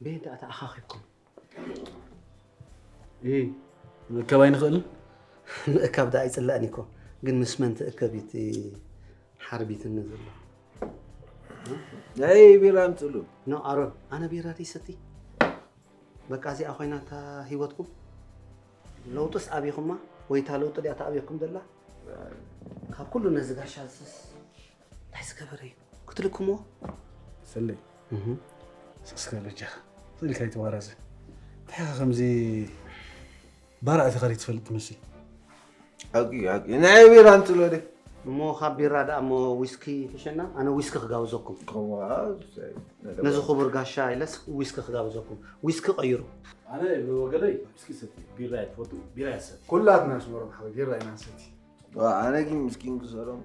በየን ደኣ ተኣኻኺብኩም? እ፣ ምእካብ ኣይንኽእልን? ምእካብ ደኣ ኣይጽላእን እኮ፣ ግን ምስ መን ትእከብ እዩ እቲ ሓርቢትኒ ዘሎ? ናይ ቢራ ኣምጽሉ። ኖ፣ ኣሮን፣ ኣነ ቢራ ደይሰቲ። በቃ እዚኣ ኮይና እታ ህይወትኩም? ለውጥስ ኣብኹማ? ወይ እታ ለውጢ ድያ እታ ኣብኩም ዘላ? ካብ ኩሉ ነዚ ጋሻ ዝስስ እንታይ ዝገበረ እዩ? ክትልክምዎ? ሰለይ። እህ። ስስከ በጃኻ። ስእልካ ኣይተዋራዘ። እንታይ ኢኻ ከምዚ ባራ ኣቲኻ ትፈልጥ ትመስል? ሓቂ፣ ሓቂ። ናይ ቢራ ኣምጽሎ ደ? እሞ ካብ ቢራ ደኣ እሞ ዊስኪ ይሕሸና? ኣነ ዊስኪ ክጋብዘኩም። ከምኡ፣ ኣይ፣ ነዚ ክቡር ጋሻ ኢለስ ዊስኪ ክጋብዘኩም። ዊስኪ ቀይሩ። ኣነ ብወገነይ ዊስኪ ሰቲ፣ ቢራ እየ ትፈቱ፣ ቢራ እየ ሰቲ። ኩላትና ኣስመሮም ሓወይ ቢራ ኢና ንሰቲ። ዋ፣ ኣነ ግን ምስኪን ክሰሮም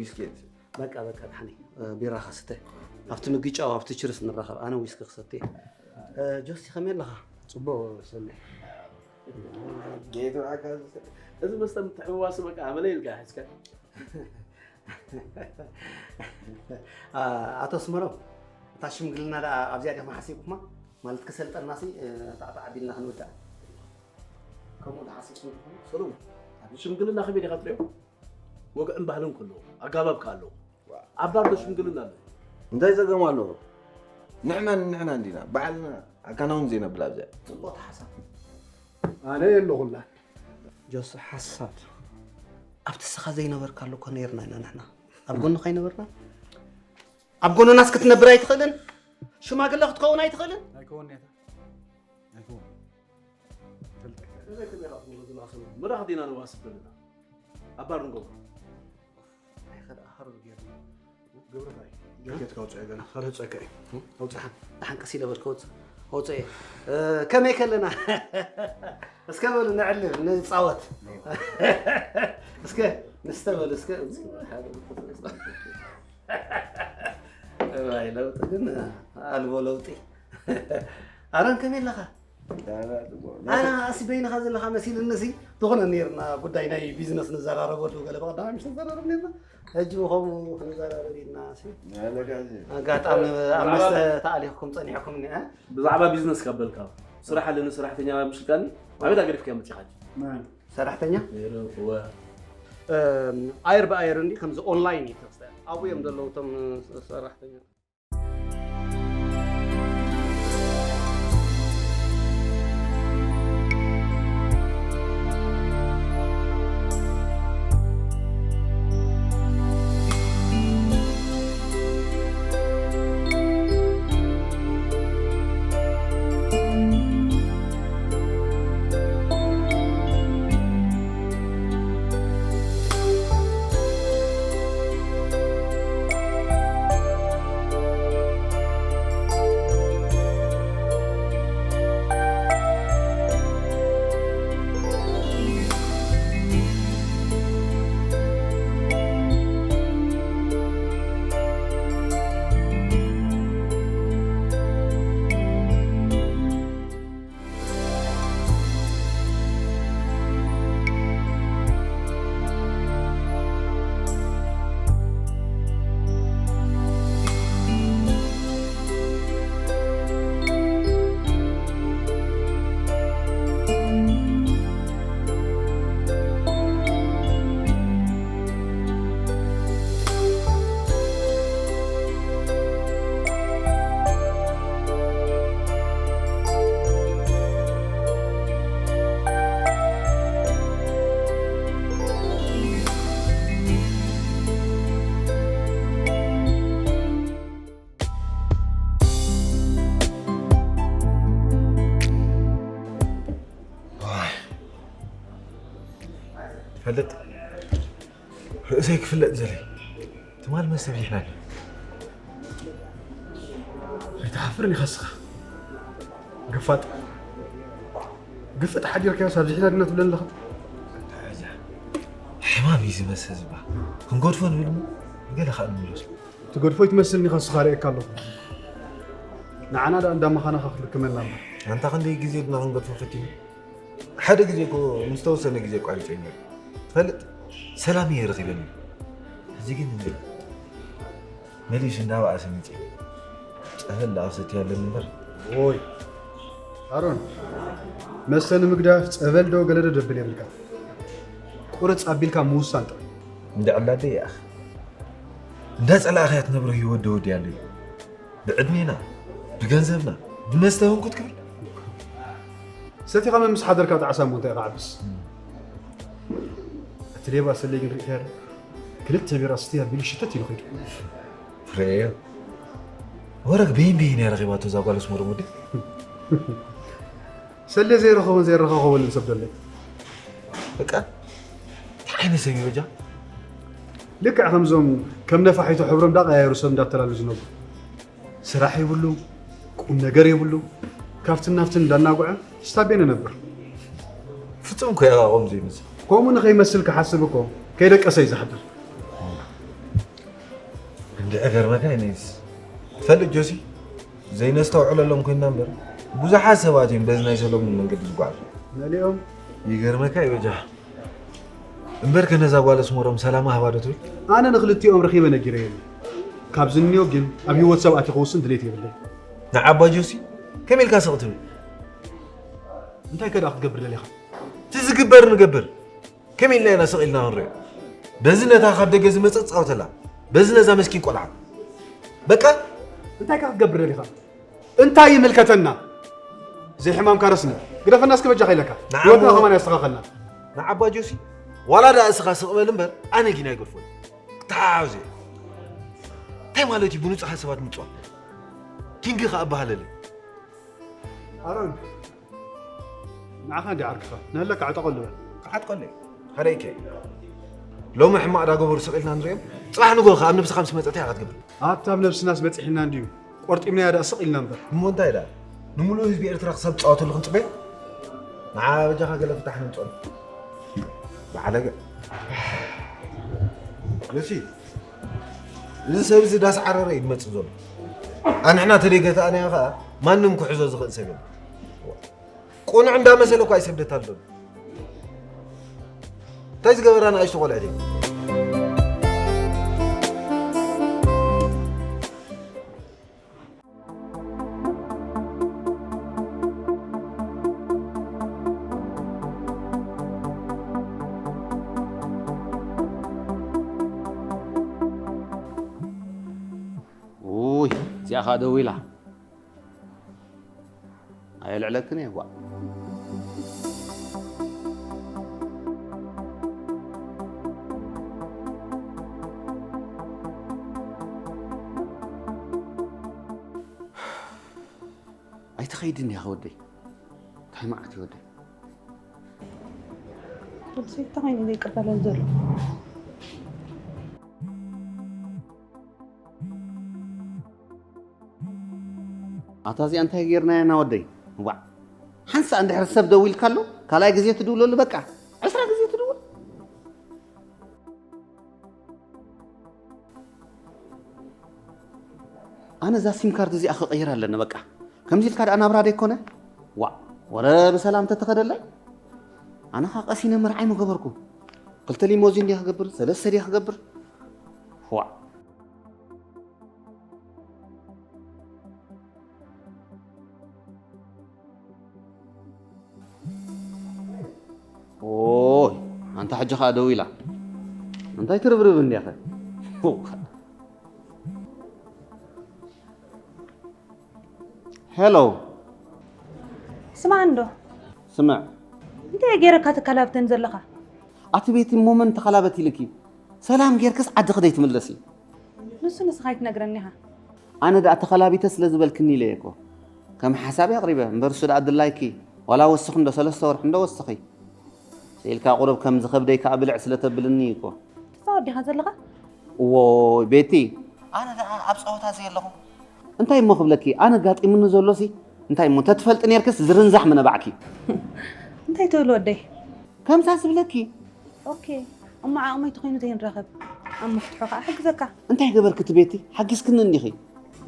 ዊስኪ እየ ዝሰቲ። በቃ፣ በቃ፣ ደሓነይ፣ እ፣ ቢራ ከስተ። ኣብቲ ምግጫው፣ ኣብቲ ችርስ ንራኸብ። ኣነ ዊስኪ ክሰቲ። እ፣ ጆሲ፣ ከመይ ኣለኻ? ጽቡቕ፣ ሰለይ። ጌቱ ዓካ ዝሰቲ። እዚ መስተ ምትሕውዋስ በቃ ኣመለ ኢልካ ሒዝካ። ኣ-፣ ኣቶ ኣስመሮም፣ እታ ሽምግልና ደኣ ኣብዚኣ ዲኹም ሓሲብኩማ? ማለት ክሰልጠናሲ፣ እ፣ ጣዕጣዕ ኣቢልና ክንውዳእ። ከምኡ ዶ ሓሲብኩም ትኾኑ? ሰሎሞን፣ ሽምግልና ከመይ ዲኻ ትሪኦ? ወግዕን ባህልን ከለዎ፣ ኣጋባብ ከ ኣለዎ። ኣብ ባር ዶ ሽምግልና ኣሎ? እንታይ ጸገም ኣለዎ? ንሕና ንሕና እንዲና፣ ባዕልና ኣካና እውን ዘይነብል ኣብዚኣ። ጽቡቕ ሓሳብ። ኣነ የለኹላን። ጆሲ ሓሳብ። ኣብቲ ስኻ ዘይነበርካሉ እኮ ነይርና ኢና ንሕና። ኣብ ጎንኻ ኣይነበርና? ኣብ ጎንናስ ክትነብር ኣይትኽእልን? ሽማግለ ክትከውን ኣይትኽእልን? ኣይከውን ኔታ። ኣይከውን። እዘይ ከመይ ኢኻ ትብሎ ዘለኻ ሰለሞን? መድረኽ ዲና ነዋስብ ዘለና። ኣብ ባር ንገብሮ። እንታይ ከ ደኣ ሃሩር ጌርና? ገብረ እንታይ? ጃኬትካ ኣውጽኦ ገና፣ ካልእ ህጸካ እዩ። ኣውጽእ። ደሓን፣ ደሓን ቀስ ኢለ በል ከውጽእ። ኣውጽእ እየ። እ፣ ከመይ ከለና? እስከ በሉ ነዕልል፣ ንጻወት። እስከ ንስተ በሉ፣ እስከ። እዋይ፣ ለውጢ ግን ኣልቦ ለውጢ። ኣረን ከመይ ኣለኻ? ኣነ ኣሲ በይንኻ ዘለኻ መሲልኒ ሲ፣ ዝኾነ ነይርና ጉዳይ ናይ ቢዝነስ ንዘራረበሉ ገለ ብቐዳማይ ምሽ ንዘራረብ ነይርና። ሕጂ ብኸምኡ ክንዘራረብ ኢልና ሲ። ኣጋጣሚ ኣብ መስተ ተኣሊኽኩም ጸኒሕኩም እኒአ። ብዛዕባ ቢዝነስ ካብ በልካ፣ ስራሕ ኣለኒ ሰራሕተኛ ምሽ ኢልካኒ፣ ኣበይ ኣገዲፍካዮ መጺኻ ሕጂ? መን? ሰራሕተኛ? ነይሩ፣ እወ። እም፣ ኣየር ብኣየር እንዲ ከምዚ ኦንላይን እዩ ተኽስተ። ኣብኡ እዮም ዘለዉ እቶም ሰራሕተኛ። ትፈልጥ፣ ርእሰይ ክፍለጥ ዘለ ትማል መስ ሰቢሕና ኣሎ። ኣይትሓፍርን ኢኻ እስኻ። ገፋጥ። ግፍጥ ሓዲርካዮስ ኣብዚ ሒና ድና ትብለኒ ኣለኻ? እንታይ እዛ ሕማም እዩ ዝመስል ዝባ። ክንገድፎ ንብል እሞ ንገለ ኸኣ ንምለሶ። ትገድፎ ይትመስልኒ ኢኻ እስኻ ርእየካ ኣለኹ። ንዓና ደኣ እንዳ መኻናኻ ክትልክመና እምበር። ኣንታ ክንደይ ግዜ ድና ክንገድፎ ፈቲኑ። ሓደ ግዜ እኮ ምስ ተወሰነ ግዜ ኣቋሪጸ ነይሩ። ትፈልጥ፣ ሰላም እየ ረኺበኒ። ሕዚ ግን መሊሱ እንዳበኣሰ መጺኡ። ጸበል ደኣ ክሰቲ ኣለኒ እምበር፣ ኦይ ኣሮን፣ መስተ ንምግዳፍ ጸበል ዶ ገለ ዶ ደብል የብልካ። ቁርጽ ኣቢልካ ምውሳን ጥራይ። እንደ ዕላደ ይኣኽ እንዳ ጸላእኻያ ትነብሮ ህይወት ዶ ወዲ ኣሎ እዩ። ብዕድሜና፣ ብገንዘብና፣ ብመስተ እውን ክትክብል። ሰቲኻ መምስ ሓደርካ ጣዕሳ እሞ እንታይ ኢኻ ዓብስ? እቲ ሌባ ሰለይ ግን ርኢኻዮ ዶ? ክልተ ቢራ ስትያ ቢሉ ሽተት ኢሉ ኸይዱ። ፍሬዮ፣ ወረግ በይን በይን እያ ረኺባቶ እዛ ጓል ኣስመሮም ወዲ። ሰሌ ዘይረኸቦን ዘይረኻኸበሉን ሰብ ደለይ። በቃ፣ እንታይ ዓይነት ሰብ እዩ በጃ? ልክዕ ከምዞም ከም ነፋሒቶ ሕብሮም እንዳቀያየሩ ሰብ እንዳተላሉ ዝነብሩ። ስራሕ የብሉ፣ ቁም ነገር የብሉ፣ ካብትን ናብትን እንዳናጉዐ ስታቤን ነብር። ፍጹም እኮ ያቓቆም ዘይመስል። ከምኡ ንኸይመስል ክሓስብ እኮ ከይደቀሰ እዩ ዝሓድር። እንድዒ ገርመካ እዩ ነይስ። ትፈልጥ ጆሲ፣ ዘይነስተውዕለሎም ኮይና እምበር፣ ብዙሓት ሰባት እዮም በዚ ናይ ሰሎሙን መንገዲ ዝጓዓዙ። መሊኦም። ይገርመካ እዩ በጃ። እምበር ከነዛ ጓል ኣስመሮም ሰላማ ሃባ ዶ ትብል? ኣነ ንኽልቲኦም ረኺበ ነጊረዮም። ካብ ዝንዮ ግን ኣብ ህይወት ሰብ ኣትየ ክውስን ድሌት የብለይ። ንዓባ ጆሲ ከመይ ኢልካ ስቕ ትብል? እንታይ ከ ደኣ ክትገብር ደሊኻ? እቲ ዝግበር ንገብር። ከመይ ኢልና ኢና ስቕ ኢልና ክንሪኦ? በዚ ነታ ካብ ደገ ዝመጸት ጻወተላ፣ በዚ ነዛ መስኪን ቆልዓ። በቃ። እንታይ ከ ክትገብር ደሊኻ? እንታይ ይምልከተና? ዘይሕማምካ ረስኒ። ግደፈና እስከ በጃኻ ኢለካ። ንዓሞ ህይወትና ከማን ያስተኻኸልና። ንዓባ ጆሲ፣ ዋላ ደኣ እስኻ ስቕ በል እምበር፣ ኣነ ግን ኣይገድፎን። ክተሓሓዝ እየ። እንታይ ማለት እዩ ብንጹሃት ሰባት ምጽዋት? ኪንግ ከኣ ኣበሃለለ። ኣሮን፣ ንዓኻ እንዲ ዓርክኻ። ንህለካ ዕጠቐሉ በል። ክዓጥቀለይ። ሓደ ኢከ። ሎሚ ሕማቕ ዳገበሩ ስቕ ኢልና ንሪኦም። ጽባሕ ንጎ ከኣ ኣብ ነብስኻ ምስ መጸት ኢኻ ትገብር። ኣብታ ኣብ ነብስናስ በጺሕና እንድዩ። ቆርጢምናያ ደኣ ስቕ ኢልና እምበር። እሞ እንታይ ደኣ? ንምሉእ ህዝቢ ኤርትራ ክሳብ ትጻወተሉ ክንጽበዮ? ንዓ በጃኻ ገለ ፍታሕ ንምጸሉ። ብዓለገ። ዮሲ፣ እዚ ሰብ እዚ ዳስ ዓረረ እዩ ዝመጽእ ዘሎ። ኣንሕና ተደይገታእናዮ ከኣ ማንም ክሕዞ ዝኽእል ሰብ የለን። ቅኑዕ እንዳመሰለ እኳ ይሰደት ኣሎ። እንታይ ዝገበራ ንኣሽቱ ቆልዕት እየን? ውይ፣ እዚኣ ኸኣ ደዊላ። ኣየልዕለክን እየ፣ ጓዕ። ኣይትኸይድን ኢኻ ወደይ። እንታይ መዓት እዩ ወደይ? ወዲ ሰብ ተኾይኑ ዘይቅበለን ዘሎ። ኣታ እዚኣ እንታይ ጌርናያ ኢና ወደይ? ዋዕ! ሓንሳእ እንድሕር ሰብ ደዊልካሉ፣ ካልኣይ ግዜ ትድውለሉ በቃ። ዕስራ ግዜ ትድውል። ኣነ እዛ ሲም ካርድ እዚኣ ክቕይር ኣለኒ በቃ። ከምዚ ኢልካ ደኣ ናብራ ደይኮነ? ዋዕ! ወረ ብሰላም ተተኸደለይ? ኣነ ኸኣ ቀሲነ መርዓይ ምገበርኩ። ክልተ ሊሞዚን ድየ ክገብር? ሰለስተ ድየ ክገብር? ዋዕ! ኦይ፣ ኣንታ ሕጂ ኸኣ ደዊላ። እንታይ ትርብርብ እንዲያኸ? ሄሎ። ስማዕ እንዶ። ስምዕ። እንታይ ገይረካ ተከላብተን ዘለኻ? ኣቲ ቤቲ እሞ መን ተኸላበት ኢልኪ? ሰላም ጌርክስ ዓድኺ ደይትምለሲ? ንሱ ንስኻ ኣይትነግረኒ ኢኻ። ኣነ ደኣ ተኸላቢተ ስለ ዝበልክኒ ኢለ እየ እኮ። ከም ሓሳብ ኣቕሪበ፣ እምበር እሱ ደኣ ድላይኪ፣ ዋላ ወስኺ እንዶ ሰለስተ ወርሒ እንዶ ወስኺ። ስኢልካ ቁሩብ ከም ዝኸብደይ ከኣ ብልዕ ስለ ተብልኒ እዩ እኮ። ተጻወት ዲኻ ዘለኻ? እዎይ ቤቲ፣ ኣነ ደኣ ኣብ ጸወታ ዘየለኹ። እንታይ እሞ ክብለኪ፣ ኣነ ጋጢምኒ ዘሎሲ፣ እንታይ እሞ እንተትፈልጢ ኔርክስ ዝርንዛሕ ምነበዕኪ። እንታይ ትብል ወደይ? ከምዛ ዝብለኪ። ኦኬ፣ እሞ ዓቕመይ ተኾይኑ ተይንራኸብ። ኣብ ምፍትሑ ከኣ ሕግዘካ። እንታይ ገበርኪ እቲ ቤቲ? ሓጊዝክኒ እንዲኺ።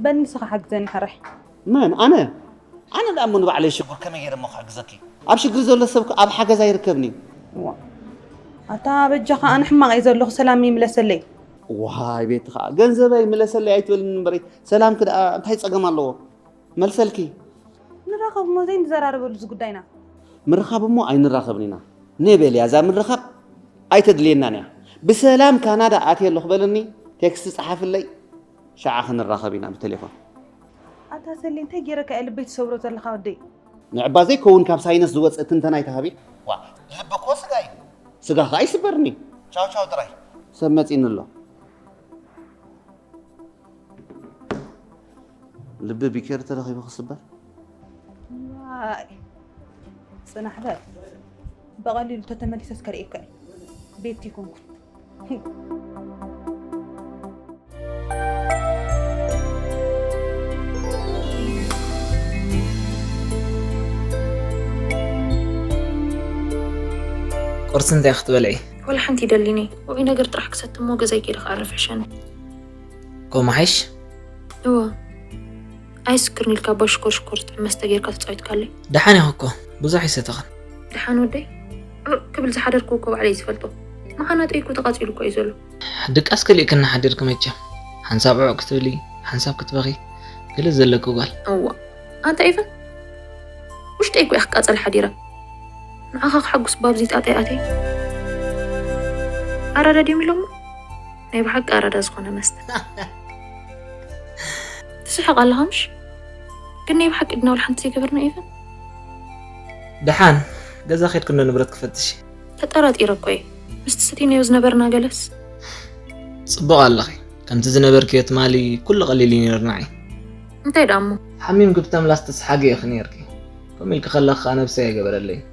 በል ንስኻ ሓግዘኒ ሕራይ። መን? ኣነ? ኣነ ደኣ እሞ ንባዕለይ ሽጉር ከመይ ገይረ እሞ ክሕግዘኪ? ኣብ ሽግር ዘሎ ሰብ ከ ኣብ ሓገዝ ኣይርከብን እዩ። እዋ። ኣታ በጃኻ ኣነ ሕማቕ እየ ዘለኹ፣ ሰላም ይምለሰለይ። ዋይ ቤቲ ኸኣ ገንዘበይ ምለሰለይ ኣይትበልኒ እምበረይ፣ ሰላምኪ ደኣ እንታይ ጸገም ኣለዎ? መልሰልኪ። እሞ ዘይንዘራረበሉ እዚ ጉዳይና። ምርኻብ እሞ ኣይንራኸብን ኢና። ነበል እያ እዛ ምርኻብ ኣይተድልየናን እያ። ብሰላም ካናዳ ኣትየ ኣለኹ በልኒ፣ ቴክስት ጸሓፍለይ፣ ሸዓ ክንራኸብ ኢና ብቴሌፎን። ኣታ ሰሊ፣ እንታይ ገይረካ እየ ልበይ ትሰብሮ ዘለኻ ወደይ? ንዕባ ዘይከውን ካብ ሳይነስ ዝወፅእ ትንተና ኣይተሃቢ። ዋ፣ ልቢ እኮ ስጋ እዩ። ስጋ ከዓ ይስበርኒ። ቻው ቻው ጥራይ። ሰብ መፂኒ ኣሎ። ልቢ ቢኬር ተረኺቡ ክስበር። ዋይ፣ ፅናሕ በል። ብቐሊሉ ተተመሊሰስ ከርእየካ እየ። ቤት ይኮንኩን። ቁርሲ እንታይ ክትበልዒ? ወላ ሓንቲ ይደሊኒ። ውዑይ ነገር ጥራሕ ክሰቲ እሞ ገዛይ ከይደ ክኣርፍ ሕሸኒ። ከምኡ ሓይሽ? እወ። ኣይስክርን ኢልካ እባ ሽኮር ሽኮር ዝጥዕም መስተ ጌርካ ተጻዊትካለይ። ደሓን ኢኺ እኮ፣ ብዙሕ ኣይሰተኽን። ደሓን ወደይ? ዑዕ ክብል ዝሓደርክዎ እኮ ባዕለይ ዝፈልጦ። መኻናጠይ እኮ ተቓጺሉ እኮ እዩ ዘሎ። ድቃስ ከሊእክኒ ሓዲርኪ መቸም። ሓንሳብ ዑዕ ክትብሊ፣ ሓንሳብ ክትበኺ፣ ገለ ዘለኪ ጓል። እዋ። ኣንታ ኤቨን፣ ውሽጠይ እኮ እየ ክቃጸል ሓዲረ። ንዓኻ ክሓጉስ ባብዚ ጣጣይ ኣትየ። ኣራዳ ድዮም ኢሎሞ? ናይ ብሓቂ ኣራዳ ዝኾነ መስተ። ትስሕቕ ኣለኻ ምሽ? ግን ናይ ብሓቂ ድና ወላ ሓንቲ ዘይገበርና ኤቨን? ደሓን ገዛ ኸድኩ እንዶ ንብረት ክፈትሽ። ተጠራጢረ እኮ እየ። ምስቲ ሰቲናዮ ዝነበርና ገለስ። ጽቡቕ ኣለኺ። ከምቲ ዝነበርክዮ ትማሊ ኩሉ ቀሊል እዩ ነይሩ ንዓይ። እንታይ ደኣ እሞ? ሓሚምኪ ብተምላስ ትስሓጊ ኢኺ ነይርኪ። ከምኡ ኢልኪ ከለኺ ከኣ ነብሰይ ኣይገበረለይን።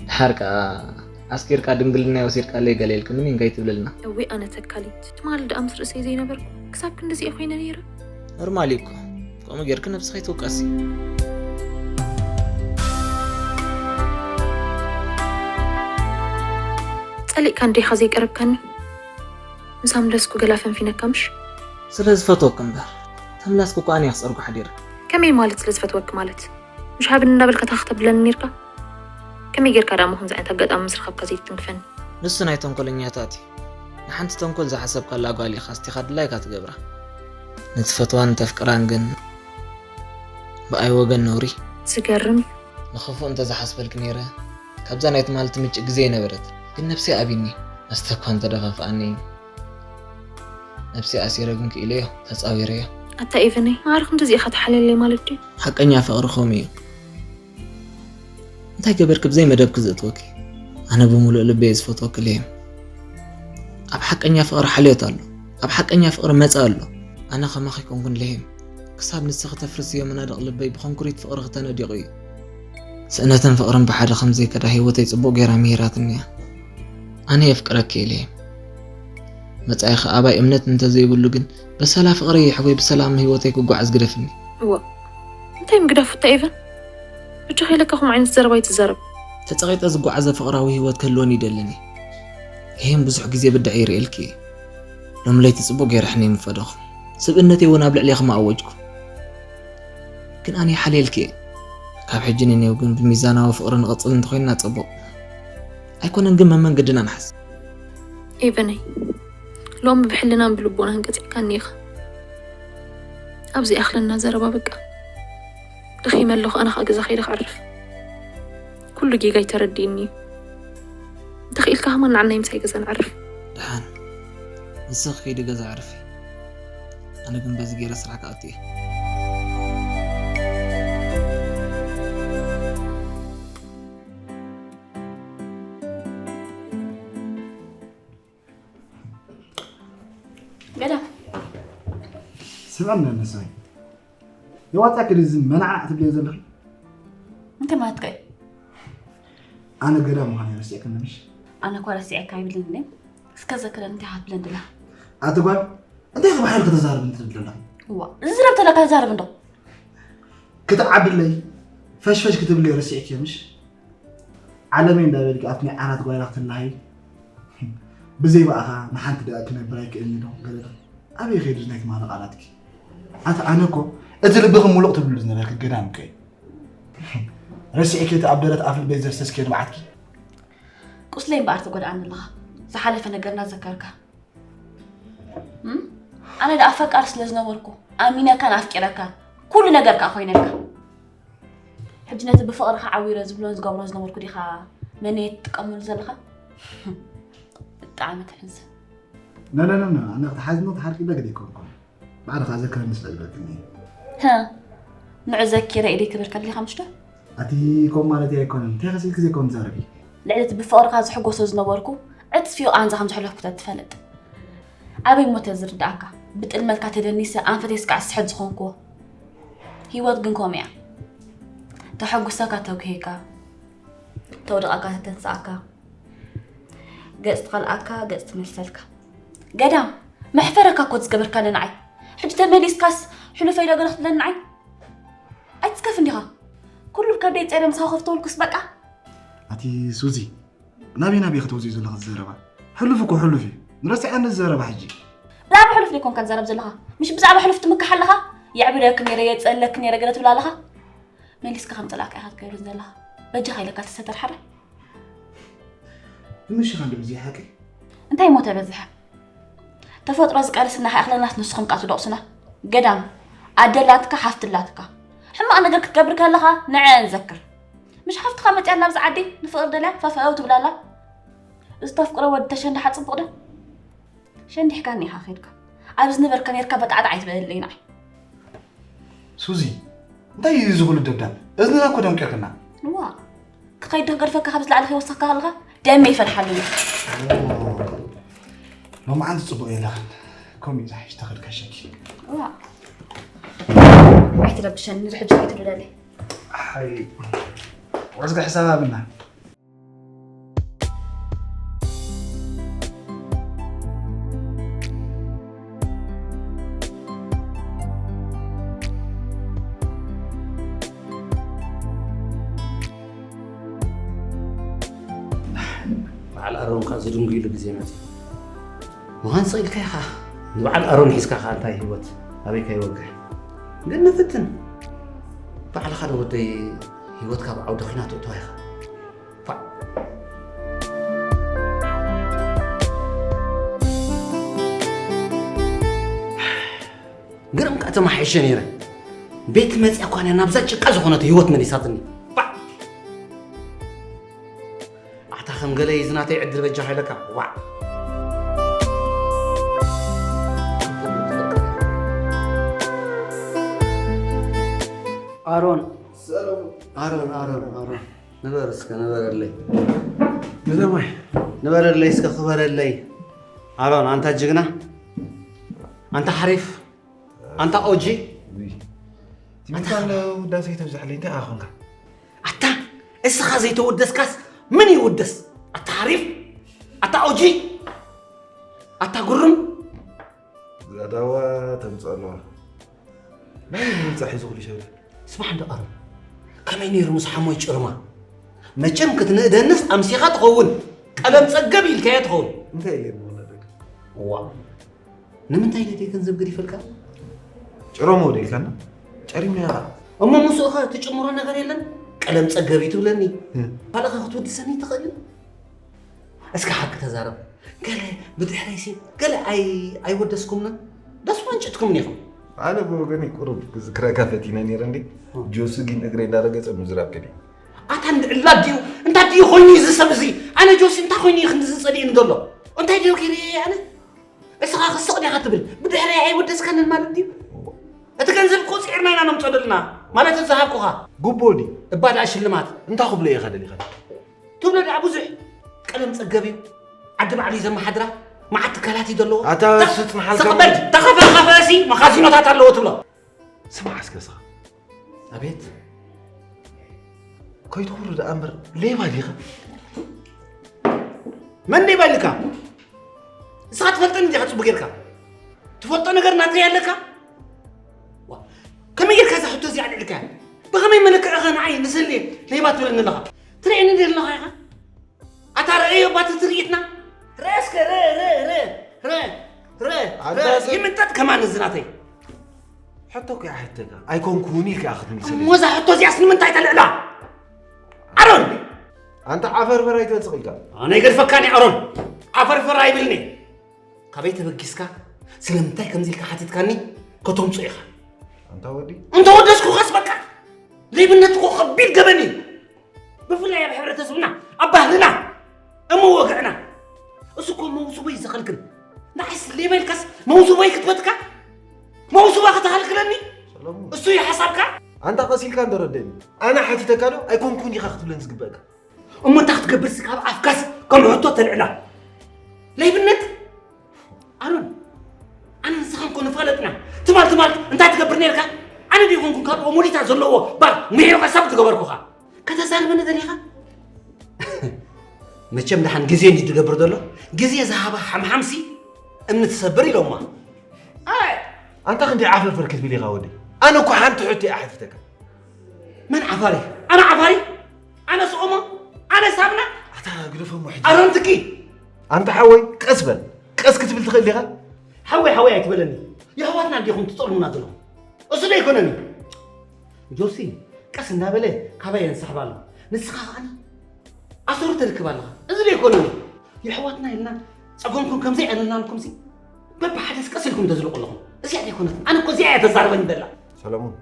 ድሓር ከኣ ኣስኪርካ ድንግልናይ ወሲድካለይ ገለ ኢልክኒ ምን እንታይ ትብልልና? እውይ ኣነ ተካሊት፣ ትማሊ ደኣ ምስ ርእሰይ ዘይነበርኩ ክሳብ ክንድዚ እየ ኮይነ ነይረ። ኖርማል እዩ እኮ፣ ከምኡ ጌርኪ ነብስኺ ኣይትውቀሲ። ጸሊእካ እንዲኻ ዘይቀረብካኒ? ምሳም ደስኩ ገላ ፈንፊነካ ምሽ? ስለ ዝፈትወኪ እምበር፣ ተምላስኪ እኮ ኣነ እየ ክጸርጎ ሓዲረ። ከመይ ማለት ስለ ዝፈትወኪ ማለት? ምሽ ሃብኒ እንዳበልካ ታኽ ተብለኒ ኔርካ? ከመይ ጌርካ ደኣ እሞ ከምዚ ዓይነት ኣጋጣሚ ምስ ረኸብካ ዘይትትንክፈኒ? ንሱ ናይ ተንኮለኛታት እዩ። ንሓንቲ ተንኮል ዝሓሰብካላ ጓል ኢኻ ኣስቲኻ ድላይካ ትገብራ። ንትፈትዋን ንተፍቅራን ግን ብኣይ ወገን ነውሪ። ዝገርም እዩ። ንኽፉእ እንተ ዝሓስበልኪ ነይረ፣ ካብዛ ናይ ትማሊ ትምጭእ ግዜ ኣይነበረትን። ግን ነብሰይ ኣቢኒ። መስተ እኳ እንተደፋፍኣኒ፣ ነብሰይ ኣሲረ ግን ክኢለዮ፣ ተጻዊረዮ። ኣታ ኤቨነይ፣ ማዕረ ክንድዚ ኢኻ ትሓልየለይ ማለት ድዩ? ሓቀኛ ፍቕሪ ከምኡ እዩ። እንታይ ገበርኪ ብዘይ መደብኪ ዘእትወኪ? ኣነ ብምሉእ ልበይ ዝፈትወኪ ልሄም። ኣብ ሓቀኛ ፍቕሪ ሓልዮት ኣሎ። ኣብ ሓቀኛ ፍቕሪ መጻኢ ኣሎ። ኣነ ከማኺ ኣይኮንኩን ልሄም። ክሳብ ንስኺ ተፍርስዮ መናድቕ ልበይ ብኮንክሪት ፍቕርኺ ተነዲቑ እዩ። ስእነትን ፍቕርን ብሓደ ከም ዘይከዳ ህይወተይ ጽቡቕ ገይራ ምሂራትኒ እያ። ኣነ የፍቅረኪ እየ ልሄም። መጻኢኺ ኣባይ እምነት እንተዘይብሉ ግን በሰላ ፍቕረይ ይሕወይ ብሰላም ህይወተይ ክጓዓዝ ግደፍኒ። እዋ እንታይ ምግዳፉ እታ ኤቨን? በጃኻ ኢለካ ከምኡ ዓይነት ዘረባ ኣይትዛረብ። ተጸቒጠ ዝጓዓዘ ፍቕራዊ ህይወት ክህልወኒ ይደልን እየ። ልሄም ብዙሕ ግዜ ብድዐ ይርእየልኪ እየ። ሎሚ ለይቲ ጽቡቕ ገይረ ሕነ ምፈደኹ። ስብእነተይ እውን ኣብ ልዕሌኺ ምኣወጅኩ። ግን ኣነ ይሓልየልኪ እየ። ካብ ሕጂ ንኔው ግን ብሚዛናዊ ፍቕሪ ንቐጽል እንተኾይንና ጽቡቕ። ኣይኮነን ግን መመንገድና ንሓዝ። ኤቨነይ፣ ሎሚ ብሕልናን ብልቦናን ቀጺዕካኒ ኢኻ። ኣብ ዘይኣኽለና ዘረባ በቃ። ደኺመ ኣለኹ፣ ኣነ ኸኣ ገዛ ከይደ ክዕርፍ። ኩሉ ጌጋይ ተረዲእኒ እዩ። እንተኽኢልካ ከማን ንዓናይ ምሳይ ገዛ ንዕርፍ። ደሓን ንስኺ ኪዲ ገዛ ዕርፊ። ኣነ ግን በዚ ገይረ ስራሕ ክኣቱ እየ። ገዳ ስምዕና ነሳይ የዋጣ ክዲ እዚ መናዓ ክትብልዮ ዘለኺ እንታይ ማለት ከ ኣነ ገዳ ምዃን ረሲዕክኒ ምሽ ኣነ እኳ ረሲዐካ ኣይብልን እኔ እስከ ዘክረን እንታይ ክትብለን ድላ ኣቲ ጓል እንታይ ዝበሃል ከተዛርብ እንትብል ኣለኺ እዋ ዝዝረብ ተለካ ተዛረብ እንዶ ክትዓብለይ ፈሽፈሽ ክትብለይ ረሲዕክዮ ምሽ ዓለመይ እንዳበልኪ ኣብቲ ናይ ዓራት ጓይላ ክትላሃይ ብዘይ ብኣኻ ንሓንቲ ደኣ ክነብር ኣይክእልን ዶ ገለ ኣበይ ኸይዱ ናይ ትማሊ ቃላትኪ ኣቲ ኣነ እኮ እቲ ልብኺ ሙሉቕ ትብሉ ዝነበርኪ ገዳም እኮ እዩ ረሲዕኪ እቲ ኣብ ደረት ኣፍ ልበይ ዘፍሰስክዮ ንብዓትኪ ቁስለይ እምበኣር ትጎድኣኒ ኣለኻ ዝሓለፈ ነገርና ዘከርካ ኣነ ደኣ ፈቃር ስለ ዝነበርኩ ኣሚነካን ኣፍቂረካን ኩሉ ነገር ከዓ ኮይነልካ ሕጂ ነቲ ብፍቕርኻ ዓዊረ ዝብሎን ዝገብሮ ዝነበርኩ ዲኻ መነየት ትጥቀመሉ ዘለኻ? ብጣዕሚ ተሕዝን። ነነነነ ኣነ ክትሓዝኒ ክትሓርቂ በግደ ይኮንኩን ባዕልኻ ዘክረኒ ስለ ዝበልክኒ። ንዑ ዘኪረ ኢደይ ክብር ከሊኻ ምሽ ዶ? ኣቲ ኮም ማለት ኣይኮነን እንታይ ከሲልክ ዘይኮን ትዛረቢ። ልዕሊ እቲ ብፍቕርኻ ዝሕጎሶ ዝነበርኩ ዕፅፊኡ ቃንዛ ከም ዘሕለፍኩ ተትፈልጥ ኣበይ እሞ ተዝርድኣካ? ብጥልመትካ ተደኒሰ ኣንፈተይ ስጋዕ ዝስሕት ዝኾንክዎ። ህይወት ግን ከምኡ እያ። ተሐጉሰካ ተጉሄካ፣ ተውድቐካ ተተንስኣካ፣ ገፅ ትኸልኣካ ገፅ ትመልሰልካ። ገዳም መሕፈረካ እኮ ዝገበርካኒ ንዓይ። ሕጂ ተመሊስካስ ሕሉፈይ ዶ ገለ ክትብለኒ ንዓይ? ኣይትስከፍ እንዲኻ። ኩሉ ከብደይ ፀረ ምሳኹ ከፍተውልኩስ በቃ። ኣቲ ሱዚ ናበይ ናበይ ክትወፅዩ ዘለኺ ዘረባ? ሕሉፍ እኮ ሕሉፍ እዩ። ንረሲዓኒ ዘረባ ሕጂ። ብዛዕባ ሕሉፍ ዘይኮንካ ትዛረብ ዘለኻ። ምሽ ብዛዕባ ሕሉፍ ትምክሕ ኣለኻ? የዕብደክ ነይረ፣ የፅለክ ነይረ ገለ ትብል ኣለኻ። መሊስካ ከም ፅላእካ ኢኻ ትገብርን ዘለኻ። በጃኻ ኢለካ ተሰተር ሓራይ። ምሽ ኢኻ እንዲ ብዘይ ሓቂ። እንታይ እሞ ተበዝሐ? ተፈጥሮ ዝቃለስና ከይኣኽለናስ ንስኹም ከኣ ትደቑሱና። ገዳም ኣደ ኣላትካ ሓፍቲ ኣላትካ። ሕማቕ ነገር ክትገብር ከለኻ ንዐኣን ዘክር። ምሽ ሓፍትኻ መጺኣ ኣላ ኣብዚ ዓዲ ንፍቕሪ ደልያ ፈፈው ትብል ኣላ። እዚ ተፍቅሮ ወዲ ተሸንዳሓ ጽቡቕ ዶ? ሸንዲሕካኒ ኢኻ ኸይድካ። ኣብ ዝነበርካ ኔርካ በጣዕጣዕ ኣይትበለለይ ንዓይ። ሱዚ እንታይ እዩ እዚ ኩሉ ደብዳብ? እዝንና እኮ ደንቂርክና። ዋእ ክኸይድ ዶ ክገድፈካ ካብ ዝለዓለ ከይወሰኽካ ከለኻ ደመይ ይፈልሓሉ እዩ። ሎማዓንቲ ፅቡቕ የለኽን። ከምኡ እዩ ዝሓይሽ ተኸድካ ሸኪ። ዋእ ኣይትረብሸኒ ንድሕር ብስዒቱ ልደለይ። ሓይ ወዝጊ ሕሳብ ኣብና። በዓል ኣሮን ከዓ ዝድንጉይሉ ግዜ መፂ ምዃን ስቕ ኢልካ ኢኻ ንበዓል ኣሮን ሒዝካ ከዓ እንታይ ህይወት ኣበይካ ይወግሕ ግን ንፍትን ባዕልኻ ዶ ወደይ ህይወትካ ብዓውዲ ኺና ትእትዋ ኢኻ ግርም ከዓ ተማሓይሸ ነይረ ቤት መፅያ ኳንያ ናብዛ ጭቃ ዝኾነት ህይወት መሊሳትኒ ኣታ ከም ገለ እዩ ዝናተይ ዕድል በጃ ሃይለካ ዋዕ ኣሮን ኣሮን ኣሮን ኣሮን ንበር እስከ ንበረለይ ግዳማይ ንበረለይ እስከ ክበረለይ ኣሮን ኣንታ ጅግና ኣንታ ሓሪፍ ኣንታ ኦጂ ትምህርታ ውዳሴ ተብዛሕለይ እንታይ ኣኾንካ ኣታ እስኻ ዘይተወደስካስ ምን ይውደስ ኣታ ሓሪፍ ኣታ ኦጂ ኣታ ጉርም ዛዳዋ ተምፅእ ኣለዋ ናይ ምምፃሕ እዩ ዝኽሉ ይሸብለ ስማዕ እንዶ ኣሮን ከመይ ነይሩ ምስ ሓሞይ ጭርማ መቸም ክትንእደንስ ኣምሲኻ ትኸውን ቀለም ፀገብ ኢልካዮ ትኸውን እንታይ ኢለ ንወለደካ ዋ ንምንታይ ኢለ ደይ ገንዘብ ገዲፈልካ ጭሮሞ ደይልካና ጨሪምና እሞ ምስኡ ኸ ትጭምሮ ነገር የለን ቀለም ፀገብ እዩ ትብለኒ ካልእ ኸ ክትውድሰኒ ትኽእል እስኪ ሓቂ ተዛረብ ገለ ብድሕረይሲ ገለ ኣይወደስኩምንን ደስ ወንጭትኩምኒ ኢኹም ኣነ ብወገነይ ቁሩብ ክዝክረካ ፈቲነ ነይረ እንዴ ጆሲ ግን እግረይ እንዳረገጸ ምዝራብ ገዲም ኣታ እንድዕላ ድዩ እንታይ ድዩ ኮይኑ እዚ ሰብ እዚ ኣነ ጆሲ እንታይ ኮይኑ እዩ ክንዲ ዝጸሊእኒ ዘሎ እንታይ ድዩ ገይረ ኣነ እስኻ ክስቕ ዲኻ ትብል ብድሕረይ ኣይወደስካንን ማለት ድዩ እቲ ገንዘብ እኮ ጽዒርና ኢና ነምጾ ደልና ማለት ዝሃብኩኻ ጉቦ ድዩ እባ ደኣ ሽልማት እንታይ ክብሎ ኢኻ ደሊኻ ትብሎ ደኣ ብዙሕ ቀለም ጸገብ እዩ ዓዲ ባዕሉ እዩ ዘመሓድራ መዓት ትካላት እዩ ዘለዎ ኣታ ስጥ መሓልካ ስቕበል ተኸፈ ኸፈሲ መኻዚኖታት ኣለዎ ትብሎ ስማዕ እስከ ስኻ ኣቤት ከይትኹሩ ደኣ እምበር ሌባ ዲኻ መን ሌባ ኢልካ እስኻ ትፈልጠኒ ዲኻ ፅቡቅ ጌርካ ትፈልጦ ነገር ናተይ ኣለካ ከመይ ጌርካ እዛ ሕቶ እዚኣ ልዕልካ ብኸመይ መለክዕኸ ንዓይ ንሰሌ ሌባ ትብለኒ ኣለኻ ትርእየኒ ደ ኣለኻ ኢኻ ኣታ ረአዮ ባቲ ትርኢትና ረእስከ ረእስከ ይምንጠጥ ከማን እዚ ናተይ ሕቶ እኮ ይሓተካ ኣይኮንኩን ኢልካ ክትምልሰለይ እሞ እዛ ሕቶ እዚኣስ ንምንታይ ተልዕላ ኣሮን ኣንታ ዓፈርፈር ኣይትበልጽቕ ኢልካ ኣነ ይገድፈካኒ ኣሮን ዓፈርፈር ኣይብልኒ ካበይ ተበጊስካ ስለምንታይ ከምዚ ኢልካ ሓቲትካኒ ከተምፅኦ ኢኻ ኣንታ ወዲ እንተወደስኩኻስ በቃ ሌብነት እኮ ከቢድ ገበን እዩ። ብፍላይ ኣብ ሕብረተሰብና፣ ኣብ ባህልና፣ እሞ ወግዕና። እሱ እኮ መውስቦይ ዘኸልክል። ንዓይስ ሌባ ኢልካስ መውስቦይ ክትበትካ? መውስባ ከተኸልክለኒ? ሰለሙን። እሱ እዩ ሓሳብካ? ኣንታ ቀስ ኢልካ እንዶ ረደኒ። ኣነ ሓቲተካ ዶ ኣይኮንኩን ኢኻ ክትብለኒ ዝግበእካ? እሞ እንታይ ክትገብር እስኪ ካብ ኣፍካስ ከም ሕቶ ተልዕላ? ሌብነት? ኣሮን፣ ኣነ ንስኻን እኮ ንፋለጥና። ትማል ትማል እንታይ ትገብር ነርካ? ኣነ ዶ ይኾንኩን ካብ ኦሞሊታ ዘለዎ ባር ምሒሩ ቀሳብ ዝገበርኩኻ? ከተዛርበኒ ደሊኻ? መቸም ደሓን ግዜ እንዲ ዝገብር ዘሎ፣ ግዜ ዝሃባ ሓምሓምሲ እምኒ ትሰብር ኢሎማ። ኣይ! ኣንታ ክንደይ ዓፈርፈር ክትብል ኢኻ ወደይ? ኣነ እኮ ሓንቲ ሕቶ እየ ሓቲተካ። መን ዓፋሪ? ኣነ ዓፋሪ? ኣነ ስኦሞ? ኣነ ሳብና? ኣታ ግደፎ እሞ ሕጂ። ኣሮን ትኪ! ኣንታ ሓወይ፣ ቀስ በል። ቀስ ክትብል ትኽእል ዲኻ? ሓወይ፣ ሓወይ ኣይትበለኒ። የሕዋትና እንዲኹም ትጠልሙና ዘለኹም። እሱ ዶ ኣይኮነን እዩ? ጆሲ፣ ቀስ እናበለ ካባይ የንሳሕባ ኣሎ። ንስኻ ኸኣኒ ኣሰሩ ተርክብ ኣለኻ። እዚ ዶ ኣይኮነን እዩ? የሕዋትና ኢልና ጸገምኩም ከም ዘይዕለልናልኩምሲ፣ በብሓደስ ቀስ ኢልኩም ተዝልቑ ኣለኹም። እዚኣ ዶ ኣይኮነትን? ኣነ እኮ እዚኣ እያ ተዛርበኒ ዘላ። ሰለሙን፣